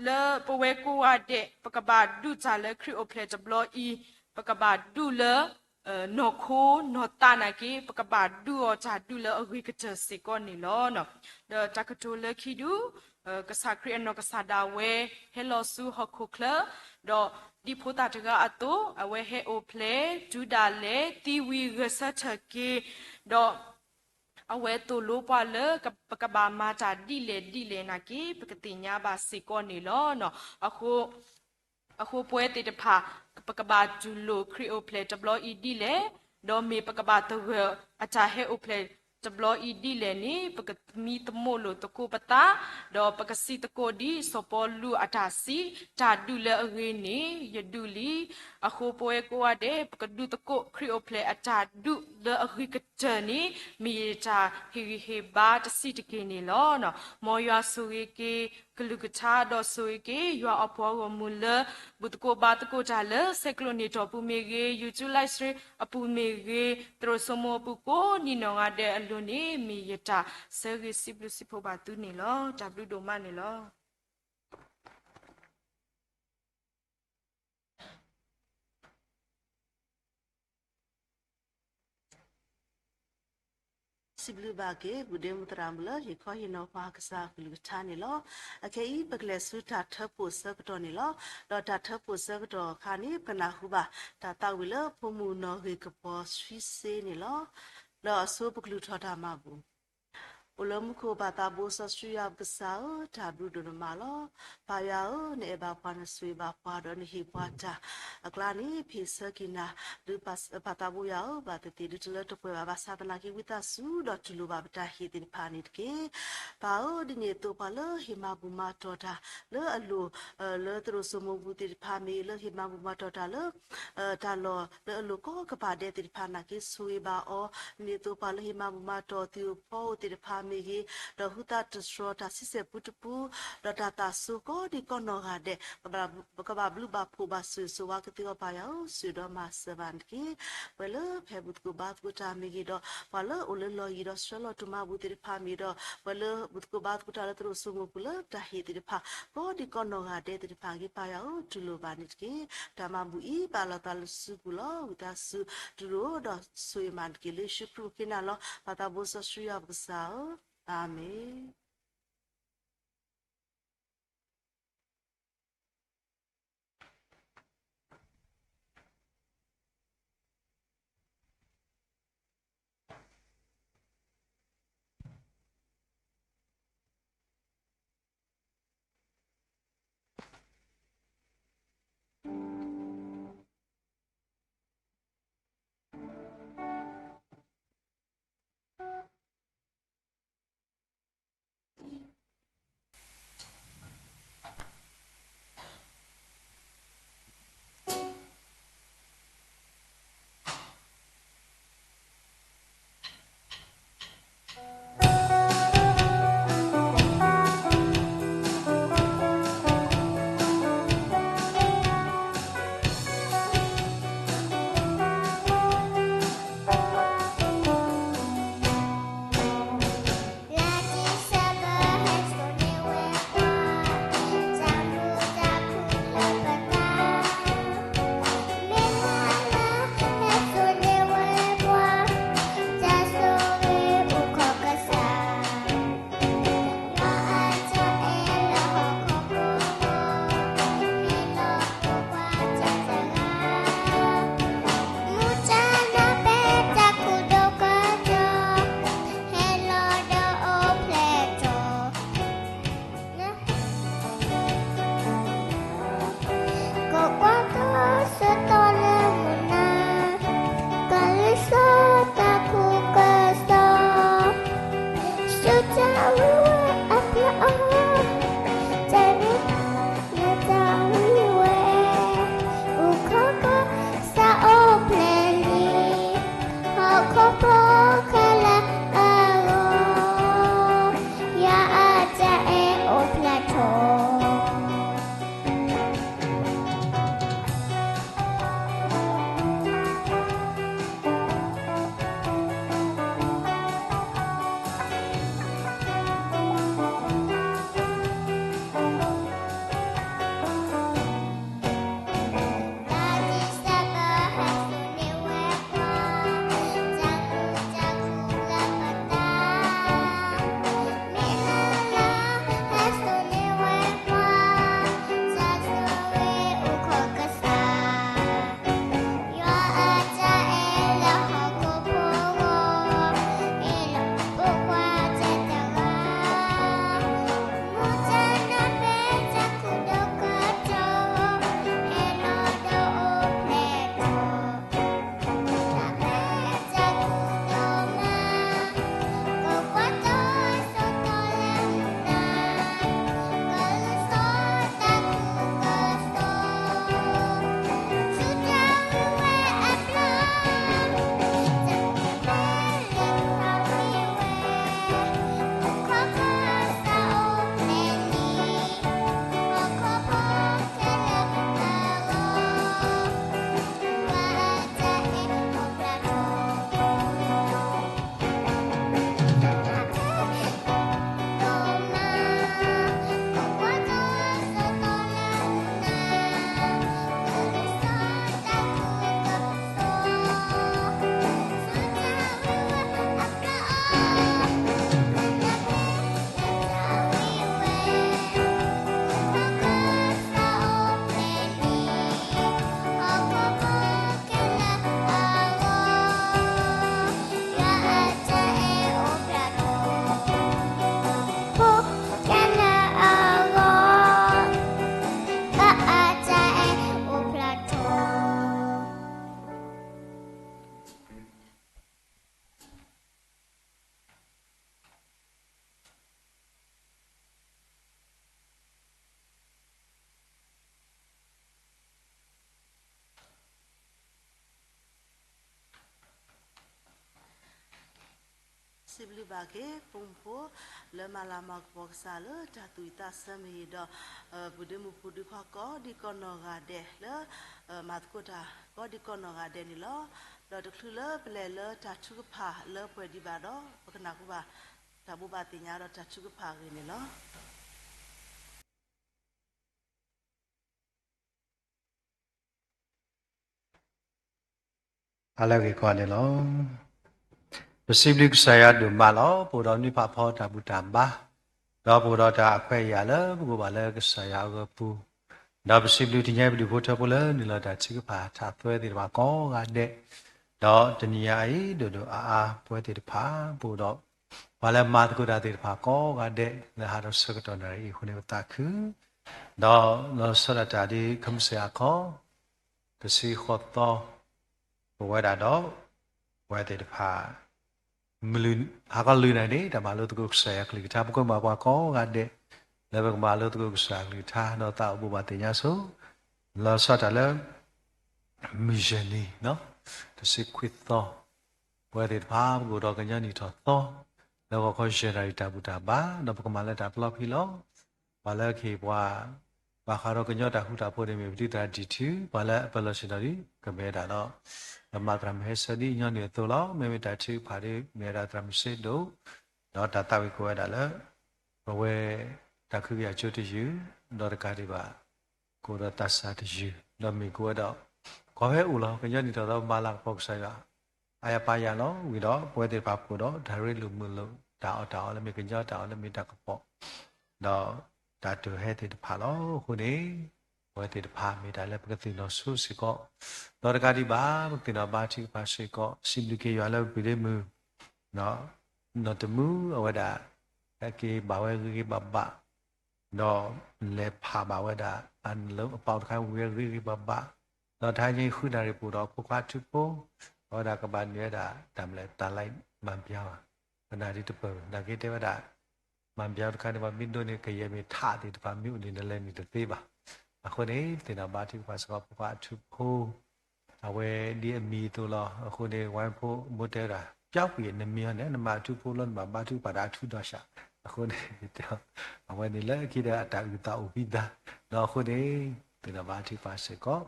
လၢပဝဲကိးဂၤဒဲး ပကဘၣ်ဒူၣ်တၢ်လၢခရံာ်အိၣ်ဖျဲၣ်တဘျီအံၤ, ပကဘၣ်ဒူၣ်လၢ နီၢ်ခိနီၢ်သးနာ်က့ ပကဘၣ်ဒူၣ်အီၤတၢ်ဒူၣ်လၢအဂ့ၤကတၢၢ်စ့ၢ်ကီးန့ၣ်လီၤ. ဒီးတၢ်ကတိၤလၢခံဒုး ကစၢ်ခရံာ်အနီၢ်ကစၢ်ဒၣ်ဝဲ ဟဲလီၤဆူဟီၣ်ခိၣ်ချၢ, ဒီးဒ်ဖိသၣ်တဂၤအသိး အဝဲဟဲအိၣ်ဖျဲၣ် တုၤဒၣ်လဲာ် သံဝံၤဂဲၤဆၢထၢၣ်က့ၤ, ဒီး အဝဲသိၣ်လိပှၤလၢ ပကဘၣ်မၤတၢ်ဒ်လဲၣ်ဒ်လဲၣ်နာ်က့ ပကသ့ၣ်ညါဘၣ်စ့ၢ်ကီးန့ၣ်လီၤ. အဃိ အဃိပဝဲသ့ၣ်တဖၣ် ပကဘၣ်တူၢ်လိာ်ခရံာ်အိၣ်ဖျဲၣ်တဘျီအံၤဒ်လဲၣ်, ဒီးမ့ၢ်ပကဘၣ်သဂၢၢ်အတၢ်ဟဲအိၣ်ဖျဲၣ်တဘျီအံၤဒ်လဲၣ်န့ၣ် ပကသမံသမိးလိာ်သကိးပသး, ဒီးပကစံးသကိးဒ်စီၤပီလူးအတၢ်စံး, တၢ်ဒူၣ်လၢအဂ့ၤန့ၣ် ယဒူၣ်လံ. အဃိပဝဲကိးဂၤဒဲး ပကဒူၣ်သကိးခရံာ်အိၣ်ဖျဲၣ်အတၢ်ဒူၣ်လၢအဂ့ၤကတၢၢ်န့ၣ် မ့ၢ်ယတၢ်ဟ့ၣ်ဂံၢ်ဟ့ၣ်ဘါတစံးတက့ၢ်န့ၣ်လီၤ. မ်ယွၤဆိၣ်ဂ့ၤက့ၤ ကလုၢ်ကထါဒီးဆိၣ်ဂ့ၤက့ၤ ယွၤအပှၤဂီၢ်မုၢ်လၢ ဘူၣ်သကိးဘါသကိးတၢ်လၢ ဆဲးကျိးန့ၢ်တီၢ်ပူၤမ့ၢ်ဂ့ၤ, YouTube live stream အပူၤမ့ၢ်ဂ့ၤ, သရိာ်စိမိၤအပူၤကိးနံၤနီၢ်ဂၤဒဲးအလိၤန့ၣ် မ့ၢ်ယတၢ်ဆၢဂ့ၤစံးဘျုးစံးဖှိၣ်ဘၣ်သုန့ၣ်လီၤ. တၢ်ဘျုးဒိၣ်မးန့ၣ်လီၤ. စံးဘျုးဘၣ်က့ၤ ပုၢ်ဒ့မုၣ်သရၣ်မုၣ်လၢဟ့ၣ်ခီဟ့ၣ်နီၤပှၤကစၢ်အကလုၢ်ကထါန့ၣ်လီၤ. အခဲအံၤ ပကလဲၤဆူတၢ်ထၢဖှိၣ်ဆၢကတီၢ်န့ၣ်လီၤ. ဒီးတၢ်ထၢဖှိၣ်ဆၢကတီၢ်အခါန့ၣ် ပကနၢ်ဟူဘၣ်တၢ်သးဝံၣ်လၢဖိမုၣ်နီၣ်ဂံၢ်ကပီၤဆှံစ့န့ၣ်လီၤ. ဒီးအဆိပကလုၢ်ထီၣ်တၢ်မၤဘူၣ် အိၣ်လၢမူခိၣ်ပၢ်သးဘိစီဆှံယွၤပကစၢ်ဧၢ, တၢ်ဘျုးဒိၣ်နမးလီၤ. ပၢ်ယွၤဧၢ, နအဲၣ်ဘၣ်ပှၤ နဆိၣ်ဂ့ၤဘၣ်ပှၤ ဒီးနဟ့ၣ်ပှၤတၢ်အကျါန့ၣ် ဖ့ၣ်ဆၢက့ၤနၤ, ဒုးပၢ်သးဘိယွၤဧၢ, ဘၣ်သ့ၣ်သ့ၣ်ဒုးတလၢတပှဲၤဘၣ်, ဘၣ်ဆၣ်သနာ်က့ ဝံသးစူၤဒီးတူၢ်လိာ်ဘၣ်ပတၢ်ဟ့ၣ်သ့ၣ်တဖၣ်န့ၣ်တက့ၢ်. ပၢ်ဧၢ, ဒ်န့ၣ်အသိး ပှၤလၢဟ့ၣ်မၤဘူၣ်မၤတီၢ်တၢ်လၢအလိၤ လၢသရိာ်စိမိၤပူၤသ့ၣ်တဖၣ်မ့ၢ်ဂ့ၤ, လၢဟ့ၣ်မၤဘူၣ်မၤတီၢ်တၢ်လၢ တၢ်လီၢ်လၢအလိၤကိးကပၤဒဲးသ့ၣ်တဖၣ်နာ်က့ ဆိၣ်ဂ့ၤဘၣ်အီၤ, ဒ်န့ၣ်အသိး ပှၤလၢဟ့ၣ်မၤဘူၣ်မၤတီၢ်သ့ၣ်ဧိၤဖီဧိၤသ့ၣ်တဖၣ်မ့ၢ်ဂ့ၤ, ဒီးဟူသတးတတြီၤတၢ်ဆံဆဲၣ်ပူတပူ, ဒီးတၢ်သးစူၤကိးဒံးကိးနီၢ်ဂၤဒဲး, ကဘၣ်ဘျုးဘၣ်ဖှိၣ်ဘၣ်ဆိၣ်ဂ့ၤဆိၣ်ဝါကသ့အီၤ ပၢ်ယွၤဧၢ, ဆိၣ်ဂ့ၤဒီးမၤစၢၤဘၣ်န့ၣ်တက့ၢ်. ပှၤလၢဖဲဘူၣ်သကိးဘါသကိးတၢ်မ့ၢ်ဂ့ၤဒီး ပှၤလၢအိၣ်လၢလီၢ်ယံၤဒီးဆှၢလီၤတူၢ်မၤဘူၣ်သ့ၣ်တဖၣ်မ့ၢ်ဒီး ပှၤလၢဘူၣ်သကိးဘါသကိးတၢ်လၢသရိာ်စိမိၤပူၤလၢပတၢ်ဟ့ၣ်သ့ၣ်တဖၣ် ကိးဒံးကိးနီၢ်ဂၤဒဲးသ့ၣ်တဖၣ်အဂ့ၢ် ပၢ်ယွၤဧၢ, တူၢ်လိာ်ဘၣ်န့ၣ်တက့ၢ်. တၢ်မၤဘူၣ်အံၤ ပာ်လီၤသးလၢနစုပူၤလီၤ. ဝံသးစူၤတူၢ်လိာ်ဒီးဆိၣ်ဂ့ၤမးန့ၣ်တက့ၢ်. လၢယ့ၣ်ၡူးခရံာ်အဃိန့ၣ်လီၤ. ပၢ်သးဘိစီဆှံယွၤပကစၢ်ဧၢ, အၤမ့ၣ်. စံးဘျုးဘၣ်က့ၤ ဖိမုၣ်ဖိ လၢမၤလၤမၤကပီၤကစၢ်လၢတၢ်သူၣ်ဝံၣ်သးဆၢမ့ၢ်ဂ့ၤဒီး ပုၢ်ဒ့မုၣ်ဖိဒုးခွါကိးဒံကိးနီၢ်ဂၤဒဲးလၢ မၤသကိးတၢ်ကိးဒံကိးနီၢ်ဂၤဒဲးန့ၣ်လီၤ. ဒီးတချုးလၢပလဲၤလၢတၢ်ထုကဖၣ်လၢပှဲၤဒံးဘၣ်ဒီး ပကနၢ်ဟူဘၣ် တၢ်ဘိးဘၣ်သ့ၣ်ညါဒီးတၢ်ထုကဖၣ်အဂ့ၢ်န့ၣ်လီၤ. ဟါလၢအဂ့ၤကိးဂၤဒဲးန့ၣ်လီၤ. ပစံးဘျုးကစၢ်ယွၤဒိၣ်မးလီၤ. ပအိၣ်ဒီးနွံဖးဖီတၢ်ဘူၣ်တၢ်ဘါ, ဒီးပအိၣ်ဒီးတၢ်ခွဲးယာ်လၢပကအိၣ်ဘၣ်လၢကစၢ်ယွၤအဂီၢ်ပူၤ, ဒီးပစံးဘျုးတနံၤအံၤပဒုးဖိထၢဖိလၢနုာ်လီၤတၢ်ထုကဖၣ်ထးသွဲသ့ၣ်တဖၣ်ကိးဂၤဒဲး, ဒီးတနံၤအံၤဒိၣ်ဒိၣ်အါအါပဝဲသ့ၣ်တဖၣ် ပအိၣ်ဒီး ပှၤလၢမၤသကိးတၢ်သ့ၣ်တဖၣ်ကိးဂၤဒဲး လၢဟးထီၣ်ဆၢကတီၢ်နၣ်ရံၣ်အံၤအဃိန့ၣ် ပသးခု, ဒီးလီၤဆီဒၣ်တၢ်ဒ်ခမုၢ်စ့ၢ်အခီ တဆံဃိးသီ ပဝဲဒၣ်ဒီး ပဝဲသ့ၣ်တဖၣ် မုၢ်လုၢ် ဟါခီလုၢ်နၤန့ၣ် တၢ်မၤလိသကိးကစၢ်ယွၤကလုၢ်ကထါ ပကွဲမၤပှၤကိးဂၤဒဲး လၢပကမၤလိသကိးကစၢ်ယွၤကလုၢ်ကထါ ဒီးသးအိၣ်ဘိးဘၣ်သ့ၣ်ညါဆိ လီၤဆီဒၣ်တၢ်လၢ မုၢ်ယဲၢ်နံၤ တဆံခွံသီ ပဝဲသ့ၣ်တဖၣ် ပကအိၣ်ဒီးကညီနံၣ်ထီၣ်သီ လၢဂီၤခီယဲၢ်နၣ်ရံၣ်တၢ်ဘူၣ်တၢ်ဘါ ဒီးပကမၤလၢတၢ်ပျီဖံးလီၤ. ပှၤလၢကဟ့ၣ်ပှၤ ဘၣ်ဃးဒီးကညီတၢ်ဃူတၢ်ဖိးန့ၣ်မ့ၢ်ပဒုးသရၣ်ဒံၣ်ထူ ပှၤလၢအပၢၤလီၢ်ဆ့ၣ်နီၤဒ် ကမ့ၢ်ဝဲဒၣ်ဒီး ပမၤသရၣ်မုၣ်ဟဲဆၢဒ်ညီနုၢ်အသိးလီၤ. မ့မ့ၢ်တၢ်ထုကဖၣ်ဒ် မ့ၢ်ဝဲဒၣ်သရၣ်မုၣ်စ့ဒိၣ် ဒီးတၢ်သးဝံၣ်ကအိၣ်ဝဲဒၣ်လၢ ပဝဲ တၢ်ခုကယၤကၠိတယုၢ် ဒီးတကးဒံးဘၣ် ကအိၣ်ဒီးသးစၢ်တယုၢ် ဒီးမ့ၢ်ကအိၣ်ဝဲဒီး ကွၢ်ဖဲအိၣ်လီၤ ကညီနံၣ်ထီၣ်သီ ပမၤလၤကပီၤကစၢ်ယွၤ အါယၤပါယၤလီၤ. ဝံၤဒီးပဝဲသ့ၣ်တဖၣ်ပအိၣ်ဒီး တၢ်ရ့လိာ်မုာ်လိာ် တၢ်အီၣ်တၢ်အီလၢမ့ၢ်ကညီတၢ်အီၣ်လၢမ့ၢ်တၢ်ကပီၤ ဒီးတၢ်တိာ်ဟဲသ့ၣ်တဖၣ်လီၤ. အဃိန့ၣ် ပဝဲသ့ၣ်တဖၣ်မ့ၢ်တၢ်လၢပကသ့ၣ်နီၣ်ဆိစ့ၢ်ကီး ဒီးတကးဒံးဘၣ် ပကသ့ၣ်နီၣ်ဘါထုကဖၣ်စ့ၢ်ကီး စံးဘျုးက့ၤယွၤလၢပပူၤဒ့မုၢ် နီၢ်တမူအဝဲဒၣ် ဟဲက့ၤဘၣ်ဝဲဂ့ၤဂ့ၤဘၣ်ဘၣ် ဒီးလဲၤဖးဘၣ်ဝဲဒၣ် အပာ်အိၣ်တခါဝံၤဝဲဂ့ၤဂ့ၤဘၣ်ဘၣ်, ဒီးတဟါညါအံၤဃုနၣ်ရံၣ်ပအိၣ်ဒီးဖိခွါထူဖိ, အဝဲဒၣ်ကဘၣ်န့ၢ်ဝဲဒၣ် တၢ်မလဲၣ်တၢ်လါ မၤဘျါဘၣ်, ပနၢ်ဒ်တပၢၢ် နာ်က့တဲဝဲဒၣ် မၤဘျါတခါန့ၣ် ပှၤမ့ၢ်ဒိးန့ၢ်ကယဲၢ်မ့ၢ်ထးသ့ၣ်တဖၣ် မ့ၢ်အိၣ်န့ၣ် နလဲၤန့ၢ်တသ့ဘၣ်. အဃိန့ၣ် ပသ့ၣ်နီၣ်ဘါထုကဖၣ်စ့ၢ်ကီး ဖိခွါအထူဖိ အဝဲဒ်အမံၤအသိးလီၤ. အဃိန့ၣ် ဝဲဖိမိၢ်တဲဝဲဒၣ် ပျီကွံာ်နမံၤအီၤန့ၣ် နမၤအထူဖိလီၤ နဘၣ်ဘါထုကဖၣ်ဒီးအထူဒီးစှၤ. အဃိန့ၣ် အဝဲန့ၣ်လၢခံဒီးအတၢ်အုၣ်သးအိၣ်ဖံသး, ဒီးအဃိန့ၣ် ပသ့ၣ်နီၣ်ဘါထုကဖၣ်စ့ၢ်ကီး,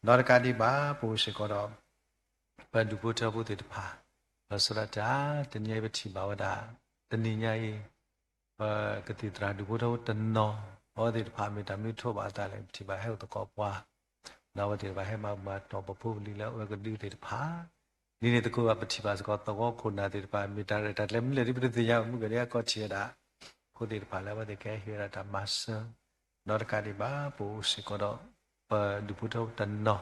ဒီးတကးဒံးဘၣ် ပအိၣ်စ့ၢ်ကီးဒီး ပဒူၣ်ဖိထၢဖိသ့ၣ်တဖၣ်, လီၤဆီဒၣ်တၢ် တနံၤအံၤပထံၣ်ဘၣ်ဝဲဒၣ် တနံၤညါအံၤ ပကသံၣ်သရၣ်ဒူၣ်ဖိထၢဖိတနီၤ အဝဲသ့ၣ်တဖၣ်မ့ၢ်တၢ်မနုၤထိးဘၣ်အသးလဲၣ် ပထံၣ်ဘၣ်ဟဲအိၣ်သကိးပှၤ, ဒီးအဝဲသ့ၣ်တဖၣ်ဟဲမၤဘူၣ်မၤတီၢ်ပဖိပလံၤလၢအဝဲကဒုသ့ၣ်တဖၣ်, ဒ်န့ၣ်သကိးဘၣ် ပထံၣ်ဘၣ်စ့ၢ်ကီးသဝီခိၣ်နၢ်သ့ၣ်တဖၣ် မ့ၢ်တၢ်ရဲၣ်တၢ်ကျဲၤမနုၤလဲၣ် ဒ်ပတသ့ၣ်ညါ မုၢ်ကဒဲအကီၢ်ထံၣ်ဝဲဒၣ် ဖိသ့ၣ်တဖၣ်လၢအဝဲသ့ၣ်ကဟဲဟ့ၣ်ဝဲဒၣ်တၢ်မၤစၢၤ, ဒီးတကးဒံးဘၣ် ပအိၣ်စ့ၢ်ကီးဒီး ပဒူၣ်ဖိထၢဖိတနီၤ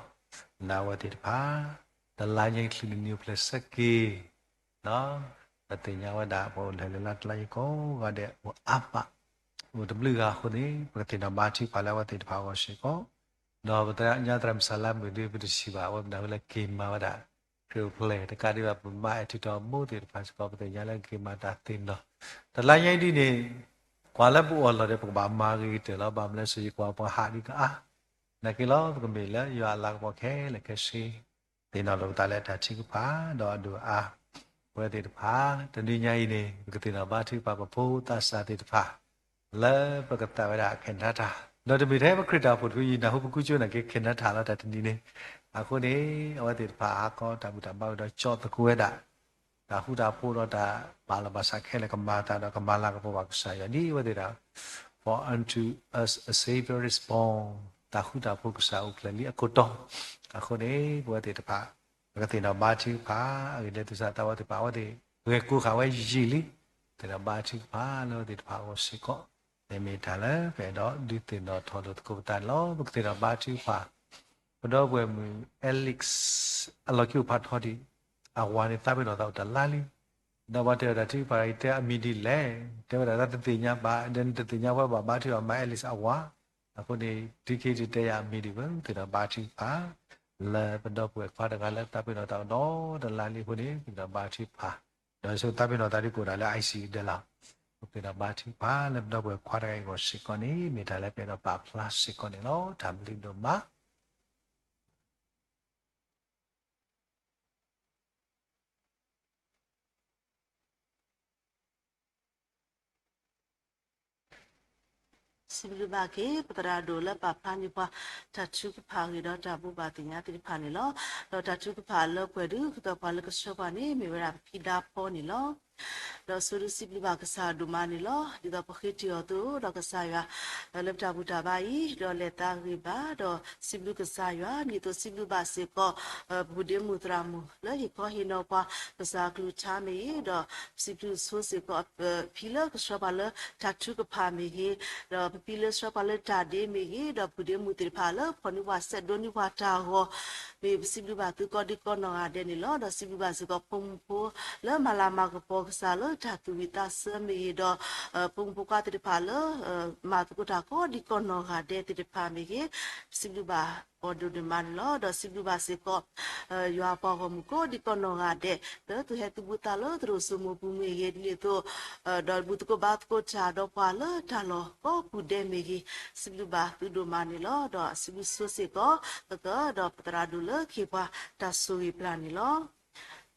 လၢအဝဲသ့ၣ်တဖၣ် တလါညါအံၤချုးန့ၣ် နံၣ်အိၣ်ဖျဲၣ်ဆၢက့ၤ ပသ့ၣ်ညါဝဲဒၣ် ပှၤအိၣ်လၢလၢတလါအံၤကိးဂၤဒဲး အိၣ်အါမး အိၣ်တဘျုးဂၤအဃိန့ၣ် ပကသ့ၣ်နီၣ်ဘါထုကဖၣ်လၢအဝဲသ့ၣ်တဖၣ်အဂီၢ်စ့ၢ်ကီး, ဒီးပသ့ၣ်ညါသရၣ်မုၣ်စၢ်လါမုၣ်ဒ်ပတထံၣ်ဘၣ် အဝဲမနုၤဝဲလၢက့ၤမၤဝဲဒၣ် ခရံာ်အိၣ်ဖျဲၣ် တကးဒံးဘၣ် ပမါအဲၣ်ထူးတီၤမိၢ်သ့ၣ်တဖၣ်စ့ၢ်ကီး ပသ့ၣ်ညါလၢက့ၤမၤတၢ်သ့ၣ်နီၣ် တလါညါအံၤဒ်န့ၣ် ကွၢ်လၢပအိၣ်အလီၢ်ဒီး ပကဘၣ်မၤဂ့ၤကတၢၢ်လီၤ. ဘၣ်မနုၤလဲၣ် စယကွၢ်ပှၤဟးဒံးကအါ နာ်က့လီၤ ပကမ့ၢ်လၢယွၤအလၤကပီၤခဲလၢာ်ခဲဆ့ သ့ၣ်နီၣ်လိာ်ပသးလၢတၢ်ထုကဖၣ် ဒီးအဒိၣ်အါ ပဝဲသ့ၣ်တဖၣ် တနံၤညါအံၤန့ၣ် ပကသ့ၣ်နီၣ်ဘါထုကဖၣ်ပဖိသးစၢ်သ့ၣ်တဖၣ် လၢပကသးဝဲဒၣ်ခဲနထၣ် ဒီးတမ့ၢ်ထဲပခရံာ်တၢ်အိၣ်ဖှိၣ်တဖု ယနၢ်ဟူပကူကၠိနာ်က့ ခဲနထၣ်လီၤတၢ်တနံၤန့ၣ် အဃိန့ၣ် အဝဲသ့ၣ်တဖၣ်ဟးခီတၢ်ဘူၣ်တၢ်ဘါဝဲဒီး ကၠီၣ်သကိးဝဲဒၣ် တၢ်ဃူတၢ်ဖိးဒီးတၢ်ပာ်လီၤဘၣ်စးခဲလၢာ်ကမၤအသးဒီးကမၤလၤကပီၤဘၣ်ကစၢ်ယွၤဒ်အဝဲသ့ၣ်တဖၣ် For unto us a Savior is born တၢ်ဃူတၢ်ဖိးကစၢ်အိၣ်ဖျဲၣ်လံအခိၣ်တီ, အဃိန့ၣ် ပဝဲသ့ၣ်တဖၣ် ပကသ့ၣ်နီၣ်ဘါထုကဖၣ် အဂ့ၢ်ဒ်လဲၣ် သူၣ်စၢ်သးဝါသ့ၣ်တဖၣ် အဝဲသ့ၣ်ဂဲၤကိးဃာ်ဝဲယံာ်လံ, သ့ၣ်နီၣ်ဘါထုကဖၣ်လၢအဝဲသ့ၣ်တဖၣ်အဂီၢ်စ့ၢ်ကီး, မ့မ့ၢ်တၢ်လၢပအဲၣ်ဒိးဒုးသ့ၣ်နီၣ်ထီၣ်လိာ်သကိးပသးန့ၣ်လီၤ. ပကသ့ၣ်နီၣ်ဘါထုကဖၣ် ပဒီပုၢ်ဝဲၢ်မုၣ် Alex အလီၢ်ခံအိၣ်ဖးထီဒံး, အဝၤန့ၣ်သးပ့ၤနီၣ်သးအိၣ်တလါလံ, ဒီးပှၤတဲဝဲဒၣ်ထုကဖၣ်အံၤတဲအမံၤဒ်လဲၣ်, တဲဝဲဒၣ်တၢ်တသ့ၣ်ညါဘၣ်, ဒီးနတသ့ၣ်ညါဝဲဘၣ်ဘါထုကဖၣ်မၤ Alex အဝၤ, အဃိန့ၣ် တုၤခဲအံၤတတဲယၤအမံၤဒံးဘၣ်, သ့ၣ်နီၣ်ဘါထုကဖၣ် လၢပဒီပုၢ်ဝဲၢ်ခွါတဂၤလၢသးပ့ၤနီၣ်သးအိၣ်ဒီတလါလံအဃိန့ၣ် သ့ၣ်နီၣ်ဘါထုကဖၣ်, ဒီးဆိသးပ့ၤနီၣ်သးဒ်ကိးဒၣ်လၢ I C U ဒဲးလီၤ, ပသ့ၣ်နီၣ်ဘါထုကဖၣ်လၢပဒီပုၢ်ဝဲၢ်ခွါတဂၤအံၤအဂီၢ်စ့ၢ်ကီးန့ၣ် မ့ၢ်တၢ်လၢပအဲၣ်ဒိးပာ်ဖျါစ့ၢ်ကီးန့ၣ်လီၤ. တၢ်ဘျုးဒိၣ်မး. စံးဘျုးဘၣ်က့ၤ ပသရၣ်ဒိၣ်လၢပာ်ဖျါန့ၢ်ပှၤ တၢ်ထုကဖၣ်ဂ့ၤဒီးတၢ်ဘိးဘၣ်သ့ၣ်ညါသ့ၣ်တဖၣ်န့ၣ်လီၤ. ဒီးတၢ်ထုကဖၣ်လၢပှဲၤဒုးကတီၢ်ပှၤလၢကဆှၢပှၤန့ၣ် မ့ၢ်ဝဲဒၣ်ပဖံဒါဖီန့ၣ်လီၤ. ဒီးဆိဒုးစံးဘျုးဘၣ်ကစၢ်ဒိၣ်မးန့ၣ်လီၤ. ဒ်သိးပဃ့တံၢ်အီၤအသိး ဒီးကစၢ်ယွၤ လၢပတၢ်ဘူၣ်တၢ်ဘါအံၤ ဒီးလဲၤသးဂ့ၤဘၣ် ဒီးစံးဘျုးကစၢ်ယွၤ ဒ်သိးစံးဘျုးဘၣ်စ့ၢ်ကီး ပူၤဒ့မုၣ်သရၣ်မုၣ် လၢဟ့ၣ်ခီဟ့ၣ်နီၤပှၤ ကစၢ်အကလုၢ်ကထါမ့ၢ်ဂ့ၤ ဒီးစံးဘျုးဆိစ့ၢ်ကီး ပဖံလၢကဆှၢပှၤလၢတၢ်ထုကဖၣ်မ့ၢ်ဂ့ၤ, ဒီးပဖံလၢဆှၢပှၤလၢတၢ်ဒ့မ့ၢ်ဂ့ၤ, ဒီးပူၤဒ့မုၣ်သ့ၣ်တဖၣ်လၢဖီၣ်န့ၢ်ပှၤ ဆဲးဒိးန့ၢ်ပှၤတၢ်ဂီၤ မ့ၢ်ပစံးဘျုးဘၣ်သုကိးဒံကိးနီၢ်ဂၤဒဲးန့ၣ်လီၤ. ဒီးစံးဘျုးဘၣ်စ့ၢ်ကီး ဖိမုၣ်ဖိလၢမၤလၤမၤကပီၤကစၢ်လၢတၢ်သူၣ်ဝံၣ်သးဆၢမ့ၢ်ဂ့ၤ, ဒီး ဖိမုၣ်ဖိခွါသ့ၣ်တဖၣ်လၢ မၤသကိးတၢ်ကိးဒံကိးနီၢ်ဂၤဒဲးသ့ၣ်တဖၣ်မ့ၢ်ဂ့ၤ, ပစံးဘျုးဘၣ်အီၤဒိၣ်ဒိၣ်မးန့ၣ်လီၤ. ဒီးစံးဘျုးဘၣ်စ့ၢ်ကီး ယွၤအပှၤဂီၢ်မုၢ်ကိးဒံကိးနီၢ်ဂၤဒဲး လၢသူၣ်ဟဲသူၣ်ဘူၣ်သးလၢသရိာ်စိမိၢ်ပူၤမ့ၢ်ဂ့ၤ ဒ်န့ၣ်အသိး ဒီးဘူၣ်သကိးဘါသကိးတၢ်ဒီးပှၤလၢတၢ်လီၢ်ကိးပူၤဒဲးမ့ၢ်ဂ့ၤ, စံးဘျုးဘၣ်သုဒိၣ်မးန့ၣ်လီၤ. ဒီးစံးဘျုးဆိစ့ၢ်ကီး ကကဒီးပသရၣ်ဒိၣ်လၢကဟ့ၣ်ပှၤတၢ်ဆိၣ်ဂ့ၤပျၢ်န့ၣ်လီၤ.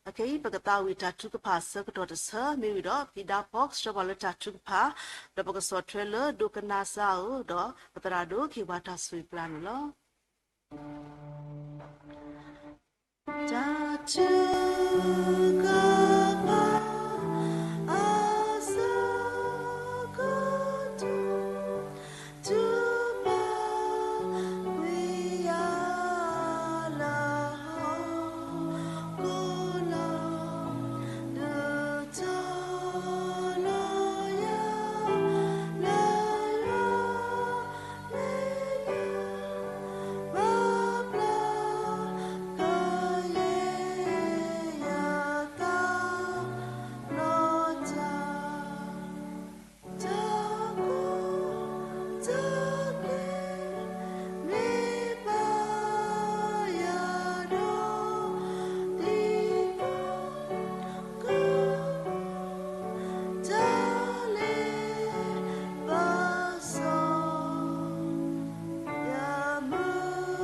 အခဲအံၤ ပကသးဝံၣ်တၢ်ထုကဖၣ်အဆၢကတီၢ်တဆၢ မ့ၢ်ဝံၤဒီး ဖံဒါဖီကဆှၢပှၤလၢတၢ်ထုကဖၣ်, ဒီးပကဆီၣ်ထွဲလၢဒိကနၣ်စၢ်ဧၢ, ဒီးပသရၣ်ဒိၣ်ကဟ့ၣ်ပှၤတၢ်ဆိၣ်ဂ့ၤပျၢ်န့ၣ်လီၤ. တၢ်ထုကဖၣ် အဆၢကတီၢ် ထုကဖၣ်ကွံာ်ယၤလၢဟီၣ်ခိၣ်လီၤ, ဒုးတီၤလီၤယၤလၢယွၤ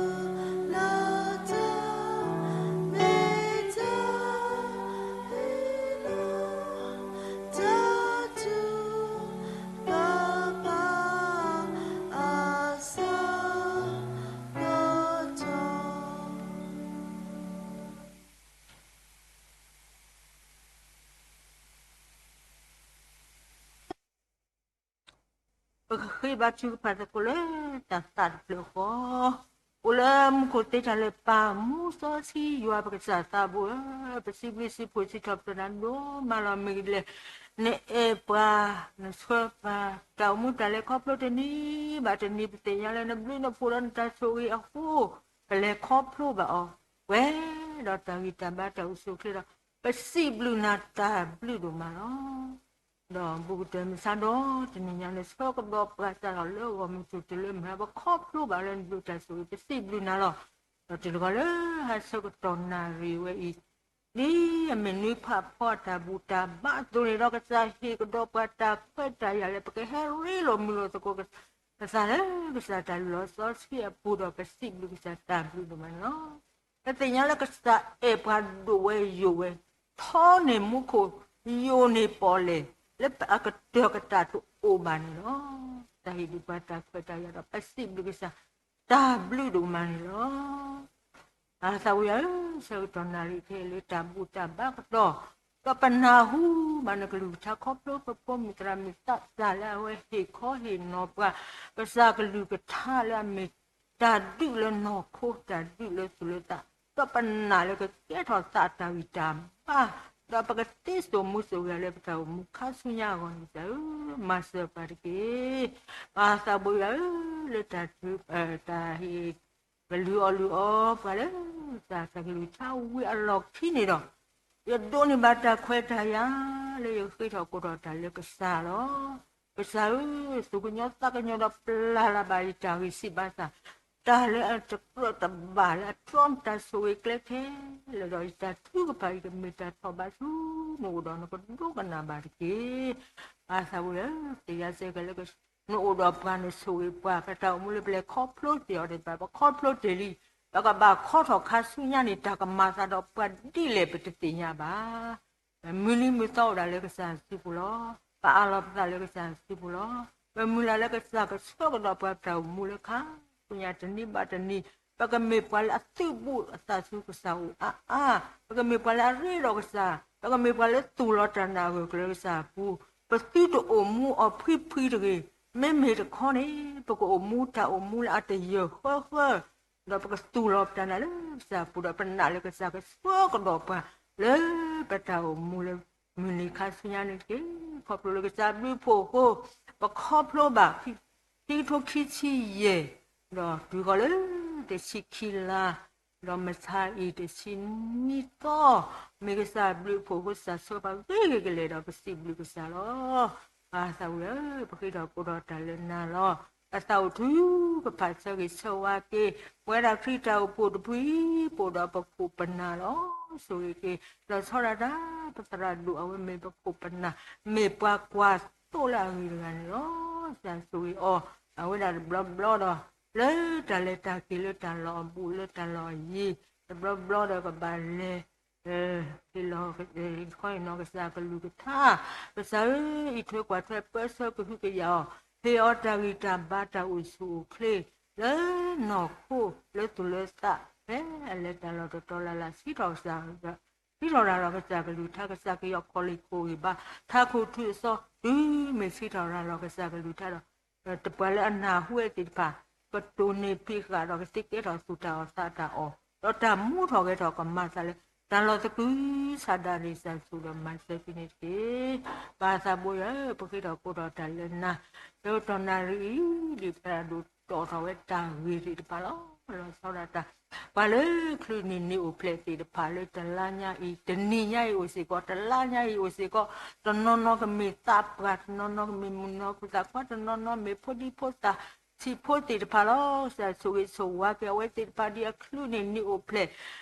တၢ်လၢ ပကဃ့ဘါထုကဖၣ်သကိးလၢတၢ်သးတဖျၢၣ်ဃီ, အိၣ်လၢမူခိၣ်သ့တၢ်လၢပၢ်မူစီဆှံယွၤပကစၢ်သးဘိဧၢ, ပစံးဘျုးစံးဖှိၣ်စံးထီၣ်ပတြၢၤနၤဒိၣ်မးလီၤ. မ့ၢ်ဒ်လဲၣ် နအဲၣ်ပှၤ နဆှၢပှၤ တၢ်အိၣ်မူတၢ်လဲၤခီဖျိတနံၤဘၣ်တနံၤ ပသ့ၣ်ညါလၢနဘျုးနဖှိၣ်ဒီးနတၢ်ဆိၣ်ဂ့ၤအဃိ ပလဲၤခီဖျိဘၣ်အီၤ ပှဲၤဒီးတၢ်ဂံၢ်တၢ်ဘါတၢ်အိၣ်ဆူၣ်အိၣ်ချ့ဒီး ပစံးဘျုးနၤတၢ်ဘျုးဒိၣ်မးလီၤ. ဒီးဘူးကတၢၢ်မုၢ်ဆါဒီးတနံၤညါန့ၣ် ဆၢကဒီးပှၤစၢ်ထီၣ်လၢဂီၢ်မုၢ်ထူၣ်တုၤလၢမုၢ်ဟါ ပခီဖျိဘၣ်လၢနဘျုးတၢ်ဆိၣ်ဂ့ၤ ပစံးဘျုးနၤလီၤ. ဒီးတုၤတဂီၤလၢဟါဆၢကတီၢ်နၣ်ရံၣ်ဝဲအံၤ ဒ်အမ့ၢ်နွံဖးဖီအတၢ်ဘူၣ်တၢ်ဘါအသိးန့ၣ်ဒီး ကစၢ်ဟ့ၣ်ကဒီးပှၤတၢ်ခွဲးတၢ်ယာ်လၢ ပကဟဲရ့လိာ်မုာ်လိာ်သကိးပသးလၢကစၢ်တၢ်လုၢ်လီၤစီဆှံအပူၤဒီး ပစံးဘျုးကစၢ်တၢ်ဘျုးဒိၣ်မးန့ၣ်လီၤ. ပသ့ၣ်ညါလၢကစၢ်အဲၣ်ပှၤဒိၣ်ဝဲယိာ်ဝဲ, ထီန့ၢ်မူခိၣ် ယိာ်န့ၢ်ပီၣ်လဲၣ် လၢအကတၢၢ်ကတၢၢ်တအိၣ်ဘၣ်န့ၣ်လီၤ. တၢ်ဟ့ၣ်ဒုးပှၤတၢ်ခွဲးတၢ်ယာ်ဒီး ပစံးဘျုးကစၢ် တၢ်ဘျုးဒိၣ်မးန့ၣ်လီၤ. အသးဝံယွၤဧၢ, ဆၢကတီၢ်နၣ်ရံၣ်ခဲအံၤလၢတၢ်ဘူၣ်တၢ်ဘါကတီၢ်, ဒီးပနၢ်ဟူဘၣ်နကလုၢ်ကထါခီဖျိ ပဖိမုၣ်သရၣ်မုၣ်သးစၢ်လၢအဝဲဟ့ၣ်ခီဟ့ၣ်နီၤပှၤ ကစၢ်ကလုၢ်ကထါလၢအမ့ၢ် တၢ်ဒုးလၢနီၢ်ခိ တၢ်ဒုးလၢသူၣ်လၢသး, ဒီးပနာ်လၢကကဲထီၣ်သးအတၢ်ဂံၢ်တၢ်ဘါ, ဒီးပကသ့စိာ်မူစိာ်ဂဲၤလၢပတၢ်အိၣ်မူခါဆူညါအဂီၢ်န့ၣ် ကစၢ်ဧၢ, မၤစၢၤပှၤတက့ၢ်. ပသးဝံယွၤဧၢ, လၢတၢ်ထု, တၢ်ဟ့ၣ် ကလုၢ်အီၣ်လုၢ်အီပှၤလၢ တၢ်ကလုၢ်ကထါဝံၤအလီၢ်ခံန့ၣ်ဒီး ယဒိးန့ၢ်ဘၣ်တၢ်ခွဲးတၢ်ယာ်လၢယဃ့ထီၣ်ကိးထီၣ်တၢ်လၢကစၢ်လီၤ. ကစၢ်ဧၢ, သူၣ်ကညီၤသးကညီၤဒီးပျၢ်လၢ်ဘၣ်ယတၢ်ဂံၢ်စၢ်ဘါစၢ်, တၢ်လၢအတကြၢးတဘၣ်လၢအတြီနတၢ်ဆိၣ်ဂ့ၤကျဲခဲလၢာ်ဒီး ယတၢ်ထုကဖၣ်အံၤကမ့ၢ်တၢ်ထီၣ်ဘးဆူ နအိၣ်ဒီးနကဒိကနၣ်ဘၣ်တက့ၢ်. ပသးဝံယွၤဧၢ, သ့ၣ်ညါစ့ၢ်ကီးလၢ နအိၣ်ဒီးပှၤနဆိၣ်ဂ့ၤပှၤ ပတၢ်အိၣ်မူလၢပလဲၤခီဖျိသ့ၣ်အီၤသ့ၣ်တဖၣ် ပခီဖျိတ့ၢ်လံ, ပကဘၣ်ခီထီၣ်ခါဆူညါန့ၣ် တၢ်ကမၤသးဒီးပှၤဒ်လဲၣ်ပတသ့ၣ်ညါဘၣ်. ပမုၢ်နံၤမုၢ်သီအိၣ်ဒၣ်လၢကစၢ်စုပူၤလီၤ. ပအးလီၤပသးလၢကစၢ်စုပူၤလီၤ. ပမုၢ်လၢ်လၢကစၢ်ကဆှၢကဒီးပှၤတၢ်အိၣ်မူလၢခါဆူညါတနံၤဘၣ်တနံၤ, ပကမ့ၢ်ပှၤလၢအသုးဘူးအသးဆူကစၢ်အိၣ်အါအါ, ပကမ့ၢ်ပှၤလၢအရ့ဒီးကစၢ်, ပကမ့ၢ်ပှၤလၢသူၣ်လီၤတၢ်နာ်အဂၢၢ်ကျၢၤလၢကစၢ်အပူၤ, ပသုတအိၣ်မူအီၤဖှံဖှံတဂ့ၤ, မ့မ့ၢ်တခီန့ၣ် ပကအိၣ်မူတၢ်အိၣ်မူလၢအတယၢၢ်ဃၢဃၢ ဒီးပကသူၣ်လီၤပတၢ်နာ်လၢကစၢ်အပူၤဒီး ပနာ်လၢကစၢ်ကဆှၢကဒီးပှၤလၢပတၢ်အိၣ်မူလၢမုၢ်နံၤခါဆူညါန့ၣ်တက့ၢ်. ခီဖျိလၢကစၢ်ဘျုးဖှိၣ်အဃိ, ပခီဖျိဘၣ် ခံကထိခံဆံယဲၢ်, ဒီးတုၤဃီၤလၢတဆံခံလါ, ဒီးမဆါအံၤတဆံနွံသီ, မ့ၢ်ကစၢ်ဘျုးဖှိၣ်အဃိ ကစၢ်ဆှၢပှၤဂ့ၤဂ့ၤကလဲာ်ဒီး ပစံးဘျုးကစၢ်လီၤ. ပၢ်သးဝံၣ်ဧၢ, ပဃ့ထီၣ်ကိးထီၣ်တၢ်လၢနၤလီၤ. ပသးအိၣ်ထုကဖၣ်ဆၢဂ့ၤဆၢဝါက့ၤ ပဝဲဒၣ်ခရံာ်တၢ်အိၣ်ဖှိၣ်တဖုအံၤ ပအိၣ်ဒီးပခိၣ်ပနၢ်လီၤ. ဆိၣ်ဂ့ၤက့ၤ လီၤဆီဒၣ်တၢ် ပသရၣ်ဒိၣ်အဝဲမ့ၢ်ပခိၣ်ပနၢ်, မ့ၢ်ပှၤကွၢ်သိလၢအဂ့ၤတဂၤန့ၣ်လီၤ. ကစၢ်ဆိၣ်ဂ့ၤအီၤ အဝဲဒၣ်တဘျီဘျီဒီး လၢတၢ်လဲၤတၢ်က့ၤလၢတၢ်လီၢ်အဘူးလၢတၢ်လီၢ်အယံၤ, တဘျီဘျီဒီးကဘၣ်လဲၤ ဟ့ၣ်လီၤ ခီအံၤနီၢ်ကစၢ်ကလုၢ်ကထါ, ကစၢ်ဧၢ, အံးထွဲကွၢ်ထွဲပၢဆှၢကဟုကယာ်အီၤ, ဟ့ၣ်အီၤတၢ်ဂံၢ်တၢ်ဘါတၢ်အိၣ်ဆူၣ်အိၣ်ချ့ လၢနီၢ်ခိလၢသူၣ်လၢသး ဖဲအလဲၤတၢ်လီၢ်တတီၤလၢ်လၢ် စံးထီၣ်ကစၢ် စံးထီၣ်ရၤလီၤကစၢ်ကလုၢ်ကထါ ကစၢ်ကယီၢ်ခီၣ်လ့ၣ်ခိၣ်ဂံၢ်ဘါ ထးခိၣ်ထူးအသီ တုၤမ့ၢ်စံးထီၣ်ရၤလီၤကစၢ်ကလုၢ်ကထါဒီး တပှၤလၢအနၢ်ဟူဝဲသ့ၣ်တဖၣ် ကတိၢ်နီၣ်ဖံးဃာ်ဒီးကသ့ကဲထီၣ်သူၣ်တၢ်အီၣ်သးတၢ်အီၣ် ဒီးတၢ်မူထီၣ်ဂဲၤထီၣ်ကမၤသးလၢတၢ်လီၢ်သကုၤဆးဒးန့ၣ် ကစၢ်ဆိၣ်ဂ့ၤဒီးမၤစၢၤက့ၤန့ၣ်တက့ၢ်. ပၢ်သးဘိယွၤဧၢ, ပဃ့ထီၣ်ကိးထီၣ်တၢ်လၢနၤ, လၢတနံၤအံၤ ဒ်ပသရၣ်ဒိၣ်တီၣ်ထီၣ်ဝဲတၢ်ဂ့ၢ်သ့ၣ်တဖၣ်လီၤ. လီၤဆီဒၣ်တၢ် ပှၤလၢချုးန့ၢ်နံၣ်အိၣ်ဖျဲၣ်သ့ၣ်တဖၣ်လၢတလါညါအံၤ တနံၤညါအံၤအိၣ်စ့ၢ်ကီး တလါညါအံၤအိၣ်စ့ၢ်ကီး တနီၤနီၤကမ့ၢ်သးပှၢ် တနီၤနီၤကမ့ၢ်မုၢ်နီၤခိၣ်သးခွါ တနီၤနီၤမ့ၢ်ဖိဒံဖိသၣ် ဆံးဖိသ့ၣ်တဖၣ်လီၤ. ကစၢ်ဆိၣ်ဂ့ၤဆိၣ်ဝါက့ၤအဝဲသ့ၣ်တဖၣ်ဒ်အချုးန့ၢ်နံၣ်အိၣ်ဖျဲၣ်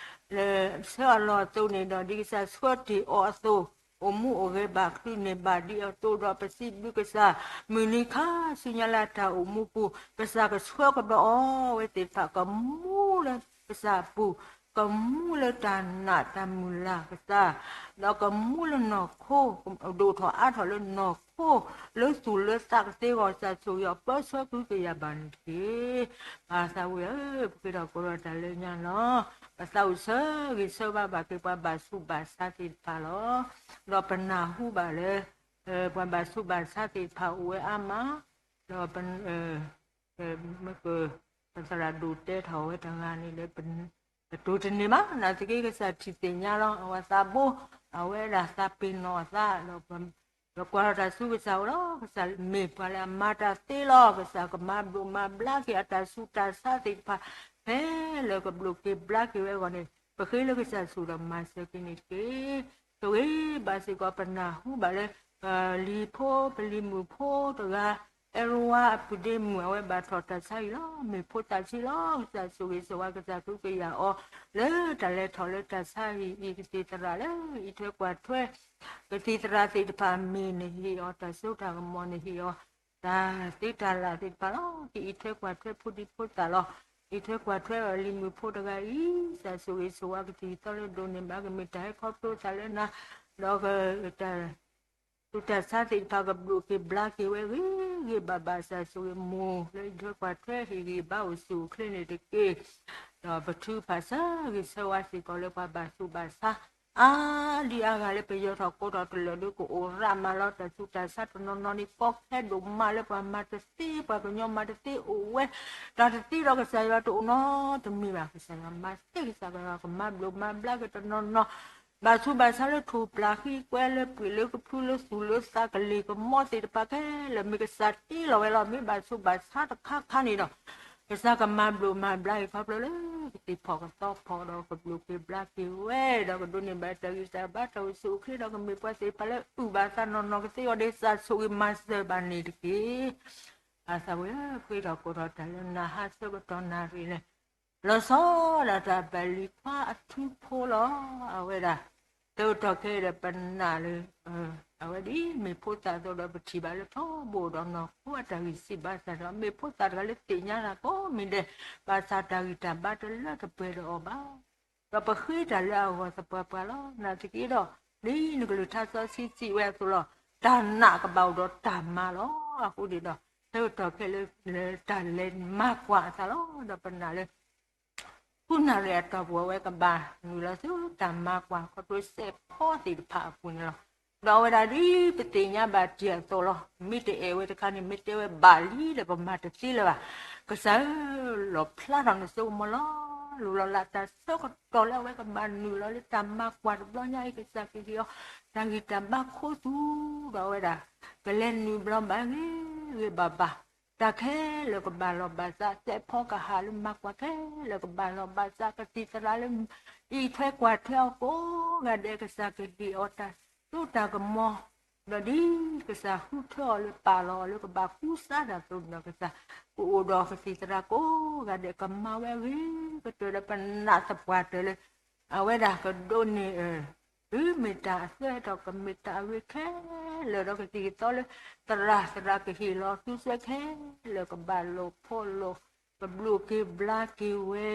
လၢဆၢအလီၢ်အသိးန့ၣ်ဒီး ဒ်ကစၢ်ဆှၢတ့ၢ်အီၤအသိး အိၣ်မူအိၣ်ဂဲၤဘၣ်ချုးန့ၢ်ဘၣ်ဒ်အသိးဒီး ပစံးဘျုးကစၢ် မုၢ်နံၤခါဆူညါလၢအတၢ်အိၣ်မူပူၤ ကစၢ်ကဆှၢကဒီးအီၤဝဲသ့ၣ်တဖၣ် ကမူလၢကစၢ်အပူၤ ကမူလၢတၢ်နာ်တၢ်မုၢ်လၢ်ကစၢ် ဒီးကမူလၢနီၢ်ခိ ဒိၣ်ထီၣ်အါထီၣ်လၢနီၢ်ခိ လၢသူၣ်လၢသးကသ့အဂီၢ် ကစၢ်ဆိၣ်ဂ့ၤအီၤပၢဆှၢကဟုကယာ်ဘၣ်န့ၣ်တက့ၢ်. ပၢ်သးဝံၣ်ဧၢ, ပဃ့ထီၣ်ကိးထီၣ်တၢ်လၢညါလီၤ. ပသးအိၣ်ဆၢဂ့ၤဆၢဝါဘၣ်က့ၤပှၤဘၣ်ဆူးဘၣ်ဆါသ့ၣ်တဖၣ်လီၤ. ဒီးပနၢ်ဟူဘၣ်လၢ ပှၤဘၣ်ဆူးဘၣ်ဆါသ့ၣ်တဖၣ်အိၣ်ဝဲအါမး, ဒီး မ့ၢ်က ပသရၣ်ဒိၣ်တဲထီၣ်ဝဲတဂၤန့ၣ်လၢ ပတိၢ်တန့ၢ်ဘၣ် နာ်သက့ကစၢ်ထံၣ်သ့ၣ်ညါလီၤ. အဝဲသးဘိ အဝဲဒၣ်သးပ့ၤနီၣ်အသးဒီး ပကွၢ်ထီၣ်တၢ်ဆူကစၢ်အအိၣ်လီၤ. ကစၢ်မ့ၢ်ပှၤလၢအမၤတၢ်သ့လီၤ. ကစၢ်ကမၤဘျိးမၤဘျါက့ၤအတၢ်ဆူးတၢ်ဆါသ့ၣ်တဖၣ် ဖဲလၢကဘျိးက့ၤဘျါက့ၤဝဲအဂီၢ်န့ၣ် ပဃ့လၢကစၢ်ဆိၣ်ဒီးမၤစၢၤက့ၤန့ၣ်တက့ၢ်. ဆိၣ်ဂ့ၤဘၣ်စ့ၢ်ကီးပနၢ်ဟူဘၣ်လၢ လံၤဖိပလံၤမုၣ်ဖိတဂၤ အဲရဝါအပုၢ်ဒ့မုၣ် အဝဲဘၣ်ထီၣ်တၢ်ဆါဟံၣ်လီၤ. မ့ၢ်ဖိသၣ်ဆံးလီၤ. ကစၢ်ဆိၣ်ဂ့ၤဆိၣ်ဝါ ကစၢ်ကဟုကယာ်အီၤ လၢတၢ်လဲၤထီၣ်လၢတၢ်ဆါဟံၣ်အံၤ ကသံၣ်သရၣ်လၢအံးထွဲကွၢ်ထွဲ ကသံၣ်သရၣ်သ့ၣ်တဖၣ်မ့ၢ်နဟ့ၣ်အီၤတၢ်စိတၢ်ကမီၤ နဟ့ၣ်အီၤ တၢ်သ့တၢ်လၢ်သ့ၣ်တဖၣ်လီၤ. ကအံးထွဲကွၢ်ထွဲဖိဒံဖိသၣ်လီၤ. အံးထွဲကွၢ်ထွဲအီၤလံၤမုၣ်ဖိတဂၤအံၤ ကစၢ်ဆိၣ်ဂ့ၤဆိၣ်ဝါ ကသံၣ်ကသီလၢဒိးန့ၢ်ဘၣ် ကမ့ၢ်တၢ်ဟဲခီဖျိသးလၢနၤ ဒီး တၢ်ဆူးတၢ်ဆါသ့ၣ်တဖၣ်ကဘျိးက့ၤဘျါက့ၤဝဲဂ့ၤဂ့ၤဘၣ်ဘၣ် ကစၢ်ဆိၣ်ဂ့ၤမိၢ်လၢအံးထွဲကွၢ်ထွဲ ဟ့ၣ်ဂံၢ်ဘါအိၣ်ဆူၣ်အိၣ်ချ့န့ၣ်တက့ၢ်. ဒီးပထုကဖၣ်ဆၢဂ့ၤဆၢဝါစ့ၢ်ကီးလၢပှၤဘၣ်ဆူးဘၣ်ဆါ အါဒံအါဂၤလၢပယၢၤထီၣ်ကိးထီၣ်တလၢာ်ဒီးကအိၣ်ရးမးလီၤ. တၢ်ဆူးတၢ်ဆါတနီၤနီၤန့ၣ် ကီခဲဒိၣ်မးလၢပှၤမၤတသ့ ပှၤကညီမၤတသ့အိၣ်ဝဲ တၢ်တသ့ဒီးကစၢ်ယွၤတအိၣ်နီတမံၤဘၣ်. ကစၢ်ယွၤမၤသ့ ကစၢ်ယွၤကမၤဘျိးမၤဘျါက့ၤတနီၤနီၤ ဘၣ်ဆူးဘၣ်ဆါလၢထူၣ်ပျၢ်ဃံကွဲလၢပှ့ၤလၢကဖုလၢသူၣ်လၢသးကလ့ၢ်ကမီသ့ၣ်တဖၣ်ခဲလၢာ် မ့ၢ်ကစၢ်တ့လီၤဝဲလီၤ. မ့ၢ်ဘၣ်ဆူးဘၣ်ဆါတခါခါန့ၣ်ဒီး ကစၢ်ကမၤဘျိးမၤဘျါအံၤခီဖျိလၢ ကသ့ၣ်ဖီၣ်ကသီဖီၣ်ဒီးကဘျိးက့ၤဘျါက့ၤဝဲ ဒီးကဒိးန့ၢ်ဘၣ်တၢ်ဂံၢ်တၢ်ဘါတၢ်အိၣ်ဆူၣ်အိၣ်ချ့ဒီးကမ့ၢ်ပှၤသ့ၣ်တဖၣ်လၢအုၣ်ဘၣ်သးနီၢ်နီၢ်ကသ့အီၤဒီး ကစၢ်ဆိၣ်ဂ့ၤမၤစၢၤဘၣ်န့ၣ်တက့ၢ်. အသးဝဲ ဃ့ထီၣ်ကိးထီၣ်တၢ်လၢနၤဟါဆၢကတီၢ်နၣ်ရံၣ်န့ၣ် လီၤဆီဒၣ်တၢ်ပလံၤခွါအထူဖိလီၤ. အဝဲဒၣ် တကတီၢ်ခဲအံၤဒီးပနာ်လၢ အဝဲဒ်မ့ၢ်ဖိသၣ်အသိးဒီး ပထံၣ်ဘၣ်လၢထီဘိဒီးနီၢ်ခိအတၢ်ဂံၢ်စၢ်ဘါစၢ်ဒီး မ့ၢ်ဖိသၣ်တဂၤလၢသ့ၣ်ညါတၢ်ကိးမံၤဒဲး ဘၣ်ဆၣ်တၢ်ဂံၢ်တၢ်ဘါတလၢတပှဲၤဒီးအီၤဘၣ်. ဒီးပဃ့တၢ်လၢအဂီၢ်သပှၢ်ပှၢ်လီၤ. နာ်သက့ဒီး ဒ်နကလုၢ်ကထါစီဆှံစံးဝဲအသိးလီၤ. တၢ်နာ်ကဘၣ်အိၣ်ဒီးတၢ်မၤလီၤ. အဃိန့ၣ်ဒီး ဆၢကတီၢ်ခဲလၢာ်လၢတၢ်လဲၤမၤကွၢ်အသးလီၤ. ဒီးပနာ်လၢ ဃုနၣ်ရံၣ်အတီၢ်ပူၤ အဝဲကဘၣ်နုာ်လီၤဆူတၢ်မၤကွၢ်ခီဖျိစဲးဖီသ့ၣ်တဖၣ်အပူၤန့ၣ်လီၤ. ဒီးအဝဲဒၣ်ဒ်ပသ့ၣ်ညါဘၣ်တံၢ်အသိးလီၤ. မ့ၢ်တအဲၣ်ဝဲတခါန့ၣ် မ့ၢ်တဲဝဲဘၣ်လံဒီး ပမၤတသ့လၢၤဘၣ်. ကစၢ်ဧၢ, လီၣ်ဖျါထီၣ်နစိကမီၤလီၤ. လူလီၤလးတၢ်ဆၢကတီၢ်လၢအဝဲကဘၣ်နုာ်လီၤလၢတၢ်မၤကွၢ်တဘျီညါအံၤ ကစၢ်ကဟ့ၣ်အီၤ တၢ်ဂံၢ်တၢ်ဘါခိသူဒီးအဝဲဒၣ် ကလဲၤနုာ်ဘျီဘၣ်ဂ့ၤဂ့ၤဘၣ်ဘၣ် တၢ်ခဲလၢာ်ကဘၣ်လီၢ်ဘၣ်စး စဲးဖီကဟၣ်လၢမၤကွၢ်ခဲလၢာ်ကဘၣ်လီၢ်ဘၣ်စး ကသံၣ်သရၣ်လၢ အံးထွဲကွၢ်ထွဲအီၤကိးဂၤဒဲး ကစၢ်ကဟ့ၣ်အီၤတၢ်စိတၢ်ကမီၤ ဒီးဒ်ကစၢ်ဃုထၢအီၤလၢပာ်လီၤအီၤလၢကဘၣ်ဃုစးတၢ်သိးဒီးကစၢ် ကအိၣ်ဒီးကသံၣ်သရၣ်ကိးဂၤဒဲး ကမၤဝဲအဂ့ၤကတၢၢ်ဒီးပနာ်သပှၢ်တၢၢ်လၢ အဝဲဒၣ်ကဒိးန့ၢ် တုၤမ့ၢ်တၢ်အသွဲထီၣ်ကမ့ၢ်တၢ်အဂ့ၤခဲလၢာ်ဒီးကသံၣ်ကသီလၢ သရၣ် သရၣ်ကဟ့ၣ်လီၤသုစွဲခဲလၢာ် ကဘၣ်လိာ်ဖိးလိာ် ကဘျုးက့ၤဘျါက့ၤဝဲ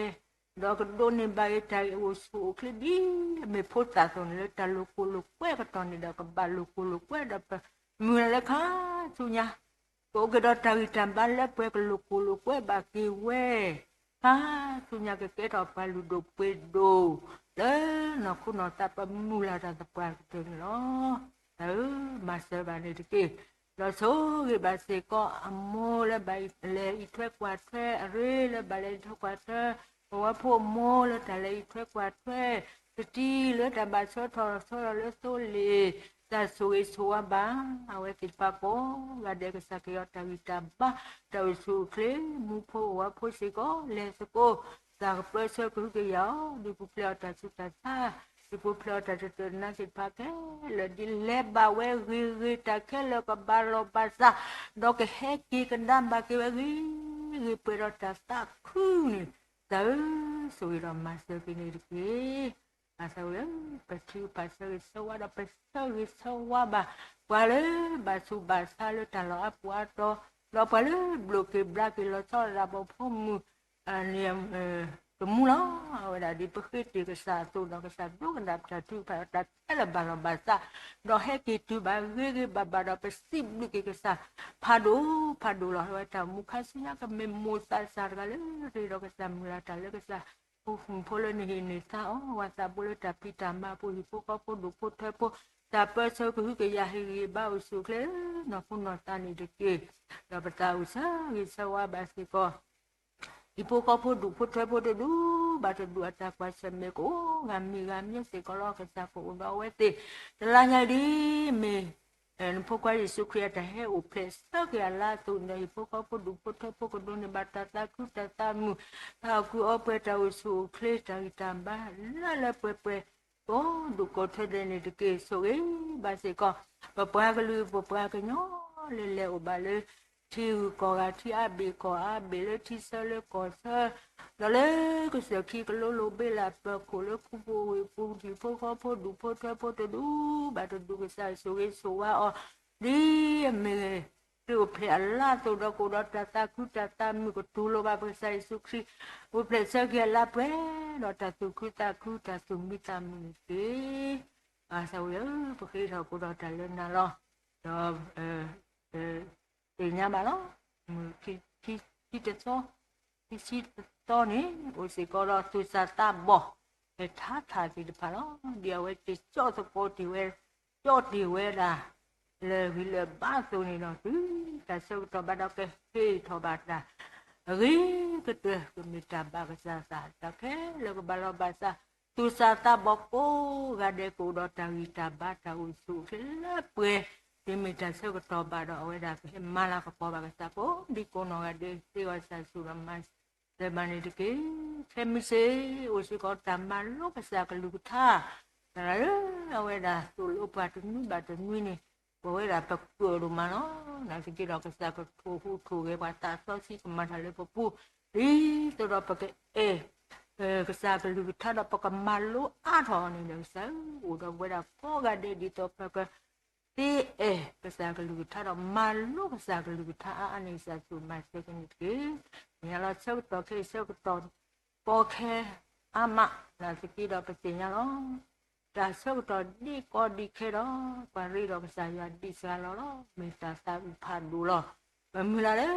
ဒီးကဒိးန့ၢ်ဘၣ်ဂ့ၤတၢ်ဂ့ၢ်အိၣ်ဆူၣ်အိၣ်ချ့ဒ်အမ့ၢ်ဖိသၣ်အသိးန့ၣ် လၢတၢ်လိာ်ခိၣ်လိာ်ကွဲကတီၢ်န့ၣ်ဒီး ကဘၣ်လိာ်ခိၣ်လိာ်ကွဲဒီးပမုၢ်လၢ်လၢခါဆူညါ ကအိၣ်က့ၤဒီးတၢ်ဂံၢ်တၢ်ဘါလၢပှဲၤကလိာ်ကိၢ်လိာ်ကွဲဘၣ်က့ၤဝဲ ခါဆူညါကကဲထီၣ်ပှၤလုၢ်ဒိၣ်ပှ့ၤဒိၣ် လၢနီၢ်ခိနီၢ်သးပမုၢ်လၢ်တၢ်သပှၢ်ကတၢၢ်န့ၣ်လီၤ. တၢ်ဧၢ, မၤစၢၤဘၣ်န့ၣ်တက့ၢ်. ဒီးဆိၣ်ဂ့ၤဘၣ်စ့ၢ်ကီးအမိၢ်လၢဘၣ်လဲၤအံးထွဲကွၢ်ထွဲ အရ့လၢဘၣ်လဲၤအံးထွဲကွၢ်ထွဲ ပဝဲဖိအမိၢ်လၢတၢ်လဲၤအံးထွဲကွၢ်ထွဲ တတံၤလၢတၢ်ဘၣ်ဆၢထီၣ်ဆၢလီၤလၢသိလ့ၣ် တၢ်ဆိၣ်ဂ့ၤဆိၣ်ဝါဘၣ် အဝဲသ့ၣ်တဖၣ်ကိးဂၤဒဲး ကစၢ်ကဟ့ၣ်အီၤတၢ်ဂံၢ်တၢ်ဘါ တၢ်အိၣ်ဆူၣ်အိၣ်ချ့ မူဖိဝဲၢ်ဖိစ့ၢ်ကီး လဲၤသကိး တၢ်ကပၢဆှၢကဟုကယာ်အီၤ ဒုးပူၤဖျဲးအီၤတၢ်ဆူးတၢ်ဆါ ဒုးပူၤဖျဲးအီၤတၢ်တတၢာ်တနါသ့ၣ်တဖၣ်ခဲလၢာ် ဒ်လဲၤဘၣ်ဝဲဂ့ၤဂ့ၤ တၢ်ခဲလၢာ်ကဘၣ်လီၢ်ဘၣ်စး ဒီးကဟဲက့ၤကဒါဘၣ်က့ၤဝဲဂ့ၤဂ့ၤ ပှဲၤဒီးတၢ်သးခုန့ၣ် တၢ်ဧၢ, ဆိၣ်ဂ့ၤဒီးမၤစၢၤက့ၤန့ၣ်တက့ၢ်. ဘၣ်ဆၣ်ဝဲလၢ ပထံပာ်ဆၢဂ့ၤဆၢဝါဒီးပဆၢဂ့ၤဆၢဝါဘၣ် ပှၤလၢဘၣ်ဆူးဘၣ်ဆါလၢတၢ်လီၢ်အါပူၤအါတီၤ ဒီးပှၤလၢဘျိးက့ၤဘျါက့ၤလီၤဆီဒၣ်တၢ်ဘီဖိမုၢ် န့ၣ် တမူလီၤ. အဝဲဒၣ်ဒ်ပဃ့တ့ၢ်ကစၢ်အသိးဒီး ကစၢ်ဒိကနၣ်ပတၢ်ထုကဖၣ်ဒီးတၢ်ခဲလၢာ်ဘၣ်လီၢ်ဘၣ်စး ဒီးဟဲက့ၤတုၤဘၣ်ဂ့ၤဂ့ၤဘၣ်ဘၣ်ဒီး ပစံးဘျုးက့ၤကစၢ် ဖးဒိၣ်ဖးဒိၣ်လီၤ. အဝဲတၢ်အိၣ်မူခါဆူညါ ကမ့ၢ်မိၢ်သးစၢ်တဂၤလၢ ရ့ဒီးကစၢ်မုၢ်လၢ်တၢ်လၢကစၢ် ဖိမုၣ်ဖိလၢနဟ့ၣ်န့ၢ်သါအီၤ ဝၤသးဘိလၢတၢ်ဖံးတၢ်မၤအပူၤ ဟံၣ်ဖိဃီဖိဒူၣ်ဖိထၢဖိ တၢ်ပၢဆှၢကဟုကယာ်ဟ့ၣ်ဂံၢ်ဘါအိၣ်ဆူၣ်အိၣ်ချ့ နီၢ်ခိနီၢ်သးန့ၣ်တက့ၢ်. ဒီးပသးအိၣ်ဆၢဂ့ၤဆၢဝါဘၣ်စ့ၢ်ကီး ဟံၣ်ဖိဃီဖိဒူၣ်ဖိထၢဖိတဒူၣ်ဘၣ်တဒူၣ် အတၢ်ကွၢ်ဆၢၣ်မဲာ်ကအိၣ်ဂၤမံၤဂၤမံၤစ့ၢ်ကီးလီၤ. ကစၢ်ကအိၣ်ဒီးအဝဲသ့ၣ် တလါညါဒ်မ့ၢ် နဖိခွါယ့ၣ်ၡူးခရံာ်အတၢ်ဟဲအိၣ်ဖျဲၣ်ဆၢက့ၤအလါအသိး ဒီးဟံၣ်ဖိဃီဖိဒူၣ်ဖိထၢဖိကဒိးန့ၢ်ဘၣ်တၢ်သးခုတၢ်သးမုာ် တၢ်အီၣ်ကုၢ်အီပှဲၤ တၢ်အိၣ်ဆူၣ်အိၣ်ချ့ တၢ်ဂံၢ်တၢ်ဘါ လၢလၢပှဲၤပှဲၤ ကိးဒူၣ်ကိးထၢဒဲးန့ၣ်တက့ၢ်. ဆိၣ်ဂ့ၤဘၣ်စ့ၢ်ကီး ပပှၤကလုာ်ပပှၤကညီ လၢလဲၤအိၣ်ဘၣ်လၢ ထံဂုၤကီၢ်ဂၤ ထံအါဘ့ၣ်ကီၢ်အါဘ့ၣ် လၢထံဆၢလၢကီၢ်ဆၢ ဒီးလၢကစၢၢ်ခံကလိလိၣ်ဘ့လၢပၢၤခိၣ်လၢခူပူၤဝ့ၢ်ပူၤ ဟံၣ်ဖိဃီဖိဒူၣ်ဖိထၢဖိတဒူၣ်ဘၣ်တဒူၣ် ကစၢ်ဆိၣ်ဂ့ၤဆိၣ်ဝါအီၤ ဒ်အမ့ၢ် သုအိၣ်ဖျဲၣ်အလါအသိးဒီး ကအိၣ်ဒီးတၢ်သးခုတၢ်သးမုာ် ကတူၢ်လိာ်ဘၣ်ပကစၢ်ယ့ၣ်ၡူးခရံာ် အိၣ်ဖျဲၣ်ဆၢက့ၤအလါပှဲၤဒီးတၢ်သူၣ်ခုသးခု တၢ်သူၣ်မံသးမုာ်န့ၣ်တက့ၢ်. ဘၣ်ဆၣ်ဝဲလၢပဃ့ထီၣ်ကဒီးတၢ်လၢနၤလီၤ. ဒီး သ့ၣ်ညါဘၣ်လီၤ. မုၢ်ခံတသီ ခံဆံတသီန့ၣ် အိၣ်စ့ၢ်ကီးဒီးသူၣ်စၢ်သးဘီၣ် ဟဲထါထၣ်သ့ၣ်တဖၣ်လီၤ. ဒ်အဝဲသ့ၣ်ကၠီၣ်သကိးတ့ၢ်ဝဲ ကၠီၣ်တ့ၢ်ဝဲဒၣ် လၢဂံၢ်လၢဘါအသိးန့ၣ်ဒီး တုၤတၢ်ဆၢကတီၢ်ဘၣ်ဒီးကဟ့ၣ်ထီၣ်ဘၣ်တၢ် အဂ့ၤကတၢၢ် ကမ့ၢ်တၢ်ဘၣ်ကစၢ်သး တၢ်ခဲလၢာ်ကဘၣ်လီၤဘၣ်စး သူၣ်စၢ်သးဘီၣ်ကိးဂၤဒဲး ကအိၣ်ဒီးတၢ်ဂံၢ်တၢ်ဘါ တၢ်အိၣ်ဆူၣ်အိၣ်ချ့လၢပှဲၤ တုၤမ့ၢ်တၢ်ဆၢကတီၢ်ဘၣ်ဒီး အဝဲဒၣ်ကဟဲမၤလၤကပီၤဘၣ်ကစၢ်ကိးဒံကိးနီၢ်ဂၤဒဲး သ့ဂီၤစၢ်ဆူၣ်ဒီးမၤစၢၤဘၣ်န့ၣ်တက့ၢ်. ခဲမုၢ်ဆ့ၣ် အိၣ်စ့ၢ်ကီးတၢ်မၤလိကစၢ်ကလုၢ်ကထါ သရၣ်ဧၢ, အဝဲဒၣ်သိၣ်လိပှၤတနွံဘၣ်တနွံန့ၣ် ပဝဲဒၣ်ပကြၢးဒိၣ်မးလီၤ. နာ်သက့ဒီးကစၢ်ကထိၣ်ဟူးထိၣ်ဂဲၤပှၤသးစီဆှံ ကမၤတၢ်လၢပပူၤ ဒ်သိးဒီးပကအဲၣ် ကစၢ်ကလုၢ်ကထါဒီးပကမၤလိအါထီၣ်အီၤန့ၣ်ဒီး ကစၢ်ဧၢ, အိၣ်ဒီးပဝဲဒၣ်ကိးဂၤဒဲး ဒ်သိးပက သ့အဲၣ်ကစၢ်ကလုၢ်ကထါဒီး မၤလိကစၢ်ကလုၢ်ကထါအါအါန့ၣ် ကစၢ်ဆိၣ်မၤစၢၤကန့ၣ်တက့ၢ်. မ့ၢ်လီၤဆၢကတီၢ်ခဲအံၤ ဆၢကတီၢ် ကီခဲအါမး နာ်သက့ဒီးပသ့ၣ်ညါလီၤ. တၢ်ဆၢကတီၢ်ဒ်ကီဒ်ခဲဒီး ပှၤရ့ဒီးကစၢ်ယွၤဒံးစှၤလီၤလီၤ. မ့ၢ်တၢ်သးအုးဖးဒိၣ်လီၤ. ပမုၢ်လၢ်လၢ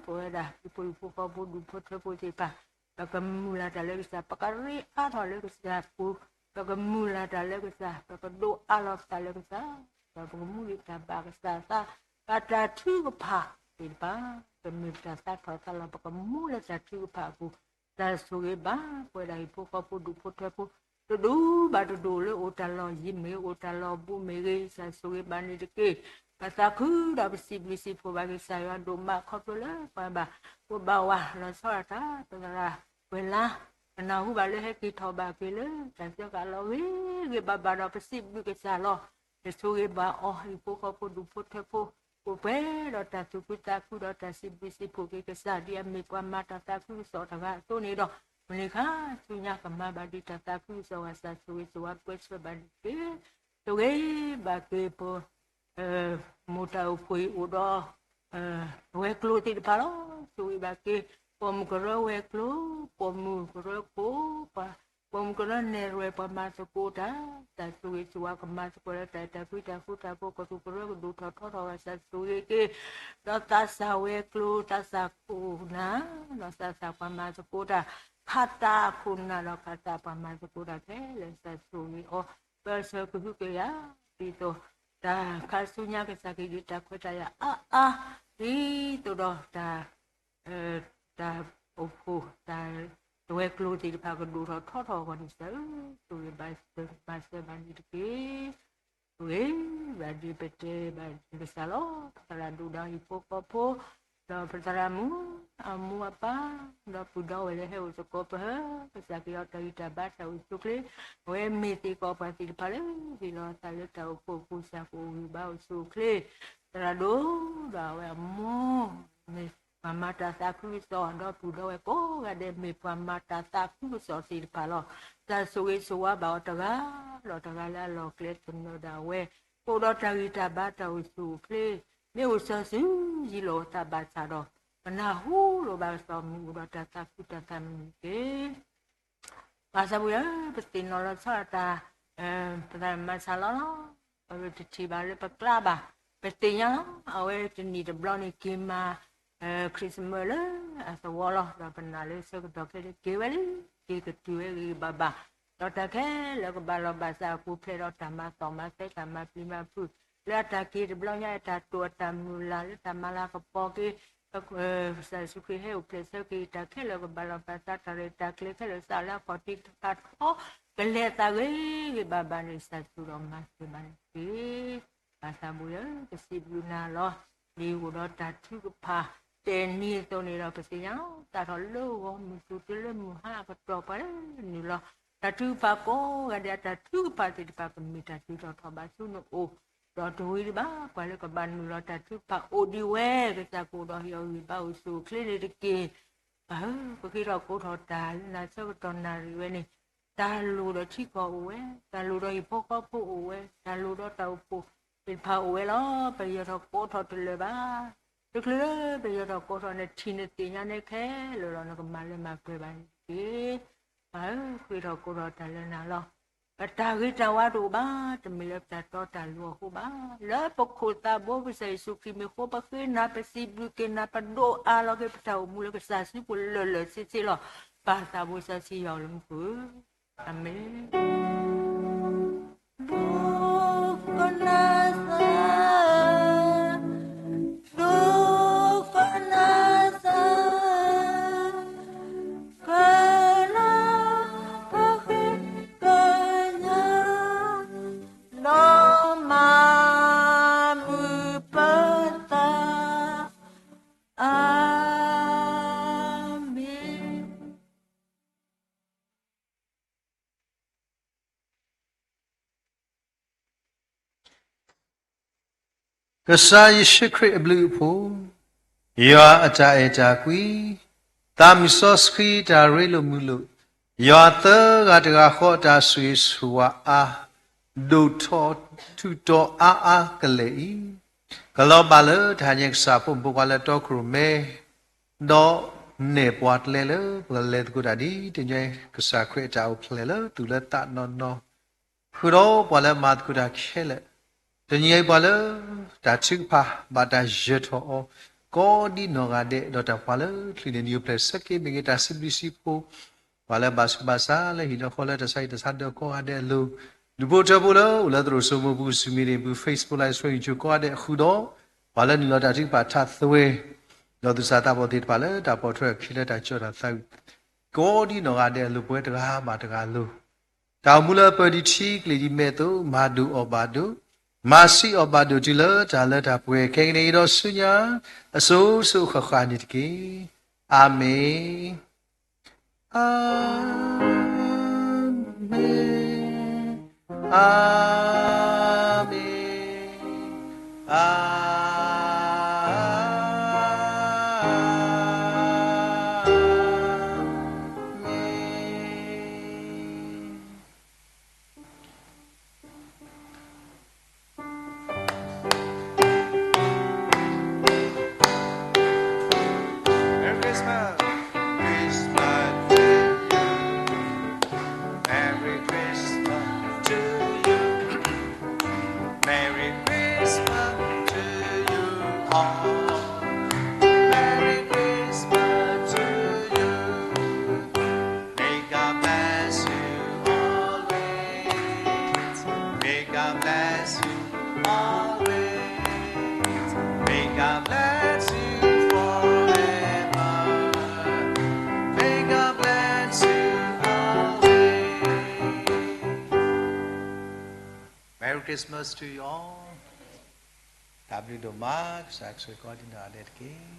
ပဝဲဒၣ် ဟံၣ်ဖိဃီဖိ ဒူၣ်ဖိထၢဖိသ့ၣ်တဖၣ်, ပကမုၢ်လၢ်တၢ်လၢကစၢ်, ပကရ့အါထီၣ်လၢကစၢ်ပူၤ, ပကမုၢ်လၢ်တၢ်လၢကစၢ်, ပကဒိးအါလီၤပသးလၢကစၢ်, ဒီးပကမူဒံးတၢ်ဘၣ်ကစၢ်သး, ဘၣ်တၢ်ထုကဖၣ်သ့ၣ်တဖၣ်, ပမ့ၢ်ပတၢ်သးထီၣ်သးလီၤ, ပကမူလၢတၢ်ထုကဖၣ်အပူၤ, တၢ်ဆိၣ်ဂ့ၤဘၣ် ပဝဲဒၣ်ဟံၣ်ဖိဃီဖိ ဒူၣ်ဖိထၢဖိ တဒူၣ်ဘၣ်တဒူၣ် လၢအိၣ်တၢ်လီၢ်ယံၤမ့ၢ်ဂ့ၤ အိၣ်တၢ်လီၢ်ဘူးမ့ၢ်ဂ့ၤ, ကစၢ်ဆိၣ်ဂ့ၤဘၣ်န့ၣ်တက့ၢ်. ပသးခုဒီးပစံးဘျုးစံးဖှိၣ်ဘၣ်ကစၢ်ယွၤဒိၣ်မးခီဖျိလၢပှၤဘၣ်, ပဘၣ်ဝၤလီၤဆီဒၣ်တၢ် ပသရၣ်ဝဲၢ်လါ, ပနၢ်ဟူဘၣ်လၢဟဲက့ၤထီၣ်ဘၣ်က့ၤလၢ တၢ်စၢဃာ်လီၤဂ့ၤဂ့ၤဘၣ်ဘၣ်ဒီး ပစံးဘျုးကစၢ်လီၤ. ယဆိၣ်ဂ့ၤဘၣ်အီၤ ဟံၣ်ဖိဃီဖိ ဒူၣ်ဖိထၢဖိ, ပှဲၤဒီးတၢ်သူၣ်ခုသးခုဒီးတၢ်စံးဘျုးစံးဖှိၣ်က့ၤကစၢ် ဒ်အမ့ၢ်ပှၤမၤတၢ်သးခုကစီၣ်တဂၤအသိးန့ၣ်ဒီး, မုၢ်နံၤခါဆူညါကမၤဘၣ်ဒံးတၢ်သးခုကစီၣ် ကစၢ်ဆိၣ်ဂ့ၤဆိၣ်ဝါပှဲၤဆှၢဘၣ်န့ၣ်တက့ၢ်. ဆိၣ်ဂ့ၤဘၣ်က့ၤပ မိၢ်တၢ်အိၣ်ဖှိၣ်အံၤအိၣ်ဒီး ဝဲၤကျိၤသ့ၣ်တဖၣ်လီၤ. ဆိၣ်ဂ့ၤဘၣ်က့ၤ ပိာ်မုၣ်ကရၢဝဲၤကျိၤ, ပိာ်မုၣ်ကရၢခိၣ်, ပိာ်မုၣ်ကရၢနဲၣ်ရွဲၣ် ပှၤမၤသကိးတၢ်, တၢ်ဆိၣ်ဂ့ၤဆိၣ်ဝါကမၤသကိးလၢတၢ်အဲၣ်တၢ်ကွံတၢ်ဃူတၢ်ဖိး ကီၢ်သူၣ်ကရၢကဒိၣ်ထီၣ်ထီထီၣ် ကစၢ်ဆိၣ်ဂ့ၤက့ၤ ဒီးသးစၢ်ဝဲၤကျိၤ သးစၢ်ခိၣ်နၢ် ဒီးသးစၢ်ပှၤမၤသကိးတၢ် ခးသးခိၣ်နၢ်ဒီးခးသးပှၤမၤသကိးတၢ်ခဲလၢာ် ကစၢ်ဆိၣ်ဂ့ၤအီၤ ပၢဆှၢကဟုကယာ် ဒ်သိး တၢ်ခါဆူညါကစၢ်ကဟ့ၣ်တၢ်ခွဲးတၢ်ယာ်အါအါ ဒ်သိးဒီးတၢ် တၢ်အိၣ်ဖှိၣ် တၢ်ဝဲၤကျိၤသ့ၣ်တဖၣ်ကဒိၣ်ထီၣ်ထီထီၣ်အဂီၢ်န့ၣ် ကစၢ်ဧၢ, ဆိၣ်ဂ့ၤဘၣ်စၢၤဘၣ်န့ၣ်တက့ၢ်. ဆိၣ်ဂ့ၤဘၣ်ဒ်ပတဲဘၣ်ကစၢ်လီၤ. ပသရၣ်ဒိၣ်ဒီးဟံၣ်ဖိဃီဖိ ဒီးပသရၣ်မုၣ် အမိၢ်အပၢ် ဒီးပုၢ်ဒီဝဲၢ်လၢဟဲအိၣ်သကိးပဟၢ ကစၢ်က့ၤအီၤတၢ်ဂံၢ်တၢ်ဘါတၢ်အိၣ်ဆူၣ်အိၣ်ချ့, အဝဲမ့ၢ်သ့ၣ်ကီးပှၤသ့ၣ်တဖၣ်လၢ ဟ့ၣ်လီၤအသးလၢတၢ်အိၣ်ဖှိၣ်အပူၤ ကစၢ်ကအိၣ်ဂံၢ်ဘါအိၣ်ဆူၣ်အိၣ်ချ့ သရၣ်ဒိၣ်ဒီးအဝဲအမိၢ် မ့ၢ်ပှၤမၤတၢ်သးခုကစီၣ် ဒီပုၢ်ဒီဝဲၢ်ကိးဂၤဒဲး မ့ၢ်ပှၤမၤတၢ်သးခုကစီၣ်သ့ၣ်တဖၣ်လီၤ. ကစၢ်ဆိၣ်ဂ့ၤဆိၣ်ဝါဘၣ်အီၤတဂၤဒီးတဂၤလၢအလီၢ်ကျဲသနၢၤဒၣ်ဝဲ, ကအိၣ်ဒီးတၢ်ဂံၢ်တၢ်ဘါတၢ်အိၣ်ဆူၣ်အိၣ်ချ့, မ့ၢ်အိၣ်စီၤစုၤယံၤလီၤအသးဘၣ်ဆၣ်ဒီး ပနၢ်ဟူလိာ်ဘၣ်ကစီၣ်မုၢ်အိၣ်ဒီးတၢ်သးခုတၢ်သးမုာ်တက့ၢ်. ဘၣ်ဆၣ်ပူၤလၢ ပသ့ၣ်နီၣ်လီၤဆီဒၣ်တၢ် ပသးမၤဆါလီၤလီၤ, ပတထံၣ်ဘၣ်လၢပကျါဘၣ်, ပသ့ၣ်ညါလီၤ အဝဲတနံၣ်တဘျီန့ၣ် က့ၤမၤ Christmas လၢအသဝီလီၤ. ဒီးပနာ်လၢဆၢကတီၢ်ခဲအံၤ က့ၤဝဲလံ, က့ၤကတုၤဝဲဂ့ၤဂ့ၤဘၣ်ဘၣ်, ဒီးတၢ်ခဲလၢာ်ကဘၣ်လီၤဘၣ်စးအပူၤဖျဲးဒီးတၢ်မၤသီၣ်မၤသဲ တၢ်မၤပျံၤမၤဖုး လၢအတၢ်က့ၤတဘျီညါ တၢ်တိာ်အတၢ်မုၢ်လၢ် လၢတၢ်မၤလၤကပီၤက့ၤ ကစၢ်ယ့ၣ်ၡူးခရံာ်ဟဲအိၣ်ဖျဲၣ်ဆၢက့ၤ တၢ်ခဲလၢာ်ကဘၣ်လီၤဘၣ်စး တၢ်ရဲၣ်တၢ်ကျဲၤခဲလၢာ်စးလၢအခီၣ်ထံးတခါထီ ကလဲၤသးဂ့ၤဂ့ၤဘၣ်ဘၣ်န့ၣ် ကစၢ်ဆိၣ်ဒီးမၤစၢၤဘၣ်န့ၣ်တက့ၢ်. ဘၣ်ဆၣ်ပူၤလၢ ပစံးဘျုးနၤလီၤ, ဒ်အိၣ်ဒီးတၢ်ထုကဖၣ် တဲာ်နံၤအသိးန့ၣ်ဒီး ပသ့ၣ်ညါလီၤ သးထီၣ်လၢဂီၤမုၢ်ဆူၣ်တုၤလၢမုၢ်ဟါအကတီၢ် ပှၤလၢနုာ်လီၤ တၢ်ထုကဖၣ်ကိးဂၤဒဲး တၢ်ထုကဖၣ်သ့ၣ်တဖၣ် ကမ့ၢ်တၢ်ထုးထီၣ်ထီၣ်ဘးဆူနအိၣ်, ဒီးတဝံၤဒံးဘၣ် ပှၤလၢကဘၣ်နုာ်လီၤတၢ်ထုကဖၣ်အိၣ်ဒံးဝဲ ကစၢ်ကအိၣ်ဒီးဟ့ၣ်အီၤဂံၢ်ဘါအိၣ်ဆူၣ်အိၣ်ချ့န့ၣ်တက့ၢ်. ပၢ်ဧၢ, ပဃ့ထီၣ်ကိးထီၣ်တၢ်လၢနၤဆၢကတီၢ်နၣ်ရံၣ်ဝဲန့ၣ်, တၢ်လိၣ်ဒီးထံကီၢ်အိၣ်ဝဲ, တၢ်လိၣ်ဒီးဟံၣ်ဖိဃီဖိအိၣ်ဝဲ, တၢ်လိၣ်ဒီးတၢ်အိၣ်ဖှိၣ်သ့ၣ်တဖၣ်အိၣ်ဝဲလီၤ. ပယၢၤထီၣ်ကိးထီၣ်တလၢာ်ဘၣ်. တချုးလၢပယၢၤထီၣ်ကိးထီၣ် နထံၣ်နသ့ၣ်ညါန့ၣ်ခဲလၢာ်လီၤ နကမၤလၢမၤပှဲၤဘၣ်န့ၣ်တက့ၢ်. ပၢ်ဧၢ, ဃ့ထီၣ်ကိးထီၣ်တၢ်လၢနၤလီၤ. ပတၢ်ဂ့ၤတၢ်ဝါတအိၣ်ဘၣ်, တမ့ၢ်လၢပတၢ်တီတၢ်လိၤအဃိဘၣ်. လၢပခိၣ်သးဘိ ပကစၢ်ယ့ၣ်ၡူးခရံာ်မံၤအဃိ ပဃ့နၤ ပစံးဘျုးက့ၤနၤ ပဒိးအါလီၤက့ၤပတၢ်အိၣ်မူလၢကစၢ်စုပူၤလၢာ်လၢာ်ဆ့ဆ့လီၤ. ပၢ်သးဘိစီဆှံယွၤလၢမူခိၣ်ဧၢ, အၤမ့ၣ်. ဒိကနၣ်စၢ်, ဒိကနၣ်စၢ်, ကနၣ်ပဃ့ကညး, ဒီးမၤမုာ်ပသး, အၤမ့ၣ်. ကစၢ်ယ့ၣ်ၡူးခရံာ်အဘျုးအဖှိၣ်, ယွၤအတၢ်အဲၣ်တၢ်ကွံ, သးမုၢ်စီဆှံတၢ်ရ့လိာ်မုာ်လိာ်, ယွၤသၢဂၤတဂၤဃီအတၢ်ဆိၣ်ဂ့ၤဆိၣ်ဝါအါ, ဒိၣ်ထီၣ်ထူးတီၤအါအါကလဲာ်အံၤ, ကလီၤဘၣ်လၢတဟါညါကစၢ်ဖိမုၣ်ဖိခွါလၢတီခိၣ်ရိၣ်မဲ ဒီးနဲၣ်ပှၤကျဲလၢပကလဲၤသကိးတၢ် ဒ်တနံၤအံၤ ကစၢ်ခရံာ်အတၢ်အိၣ်ဖျဲၣ်လၢသူၣ်လၢသးနီၢ်နီၢ်, ဃုာ်ဒီးပှၤလၢမၤသကိးတၢ်ခဲလၢာ်, တနံၤအံၤပှၤလၢတၢ်ထုကဖၣ်ဘၣ်တၢ်ယၢၤထီၣ်အီၤ, ကိးဒံနီၢ်ဂၤဒဲး ဒီးတၢ်ပှၤလၢချံန့ၣ် နံၣ်အိၣ်ဖျဲၣ်ဆၢက့ၤ မ့ၢ်ဂ့ၤ တၢ်စံးဘျုးစံးဖှိၣ် ပှၤလၢဘၣ်ဆူးဘၣ်ဆါလၢဟံၣ်ဒီးဃီ လၢတၢ်ဆါဟံၣ်တၢ်ဆါဒီးကိးဂၤဒဲးအလိၤ, ဒူၣ်ဖိထၢဖိလၢအိၣ်လၢသရိာ်စိမိၢ်ပူၤ ဆူမ့ၢ်ဒ့ၣ်ပူၤ Facebook Live Stream ကိးဂၤဒဲးအဃုာ်ဒီး ပှၤလၢနုာ်လီၤတၢ်ထုကဖၣ်ထးသွဲ ဒီးသူၣ်စၢ်သးဘီၣ်သ့ၣ်တဖၣ်လၢတၢ်ပိာ်ထွဲအခံလၢတၢ်ကၠီတၢ်သးဝံၣ် ကိးဒံနီၢ်ဂၤဒဲးအလိၤ ပဝဲတဂၤဘၣ်တဂၤအလိၤ တၢ်အိၣ်မူလၢပၢၤဒံးထံကလံၤဒံးမဲာ်သိး မၤဒိၣ်အီၣ်ဘၣ်ဒိး, မၤဆံးအီၣ်ဘၣ်ဒိးတုၤလၢတၢ်လၢတၢ်ပှဲၤ ခဲကနံၣ်အံၤဒီးဆူညါ အစိၤစိၤဃၣ်ဃၣ်န့ၣ်တက့ၢ်. အၤမ့ၣ်, အၤမ့ၣ်, အၤမ့ၣ်, အၤမ့ၣ်. Merry Christmas. Christmas to you. Merry Christmas to you. Merry Christmas to you all. Merry Christmas to you. May God bless you always. May God bless you always. May God bless you forever. May God bless you always. Merry Christmas to you all. တၢ်ဘျုးဒိၣ်မး, ကစၢ်ဆိၣ်ဂ့ၤကိးဒံနီၢ်ဂၤဒဲးတက့ၢ်.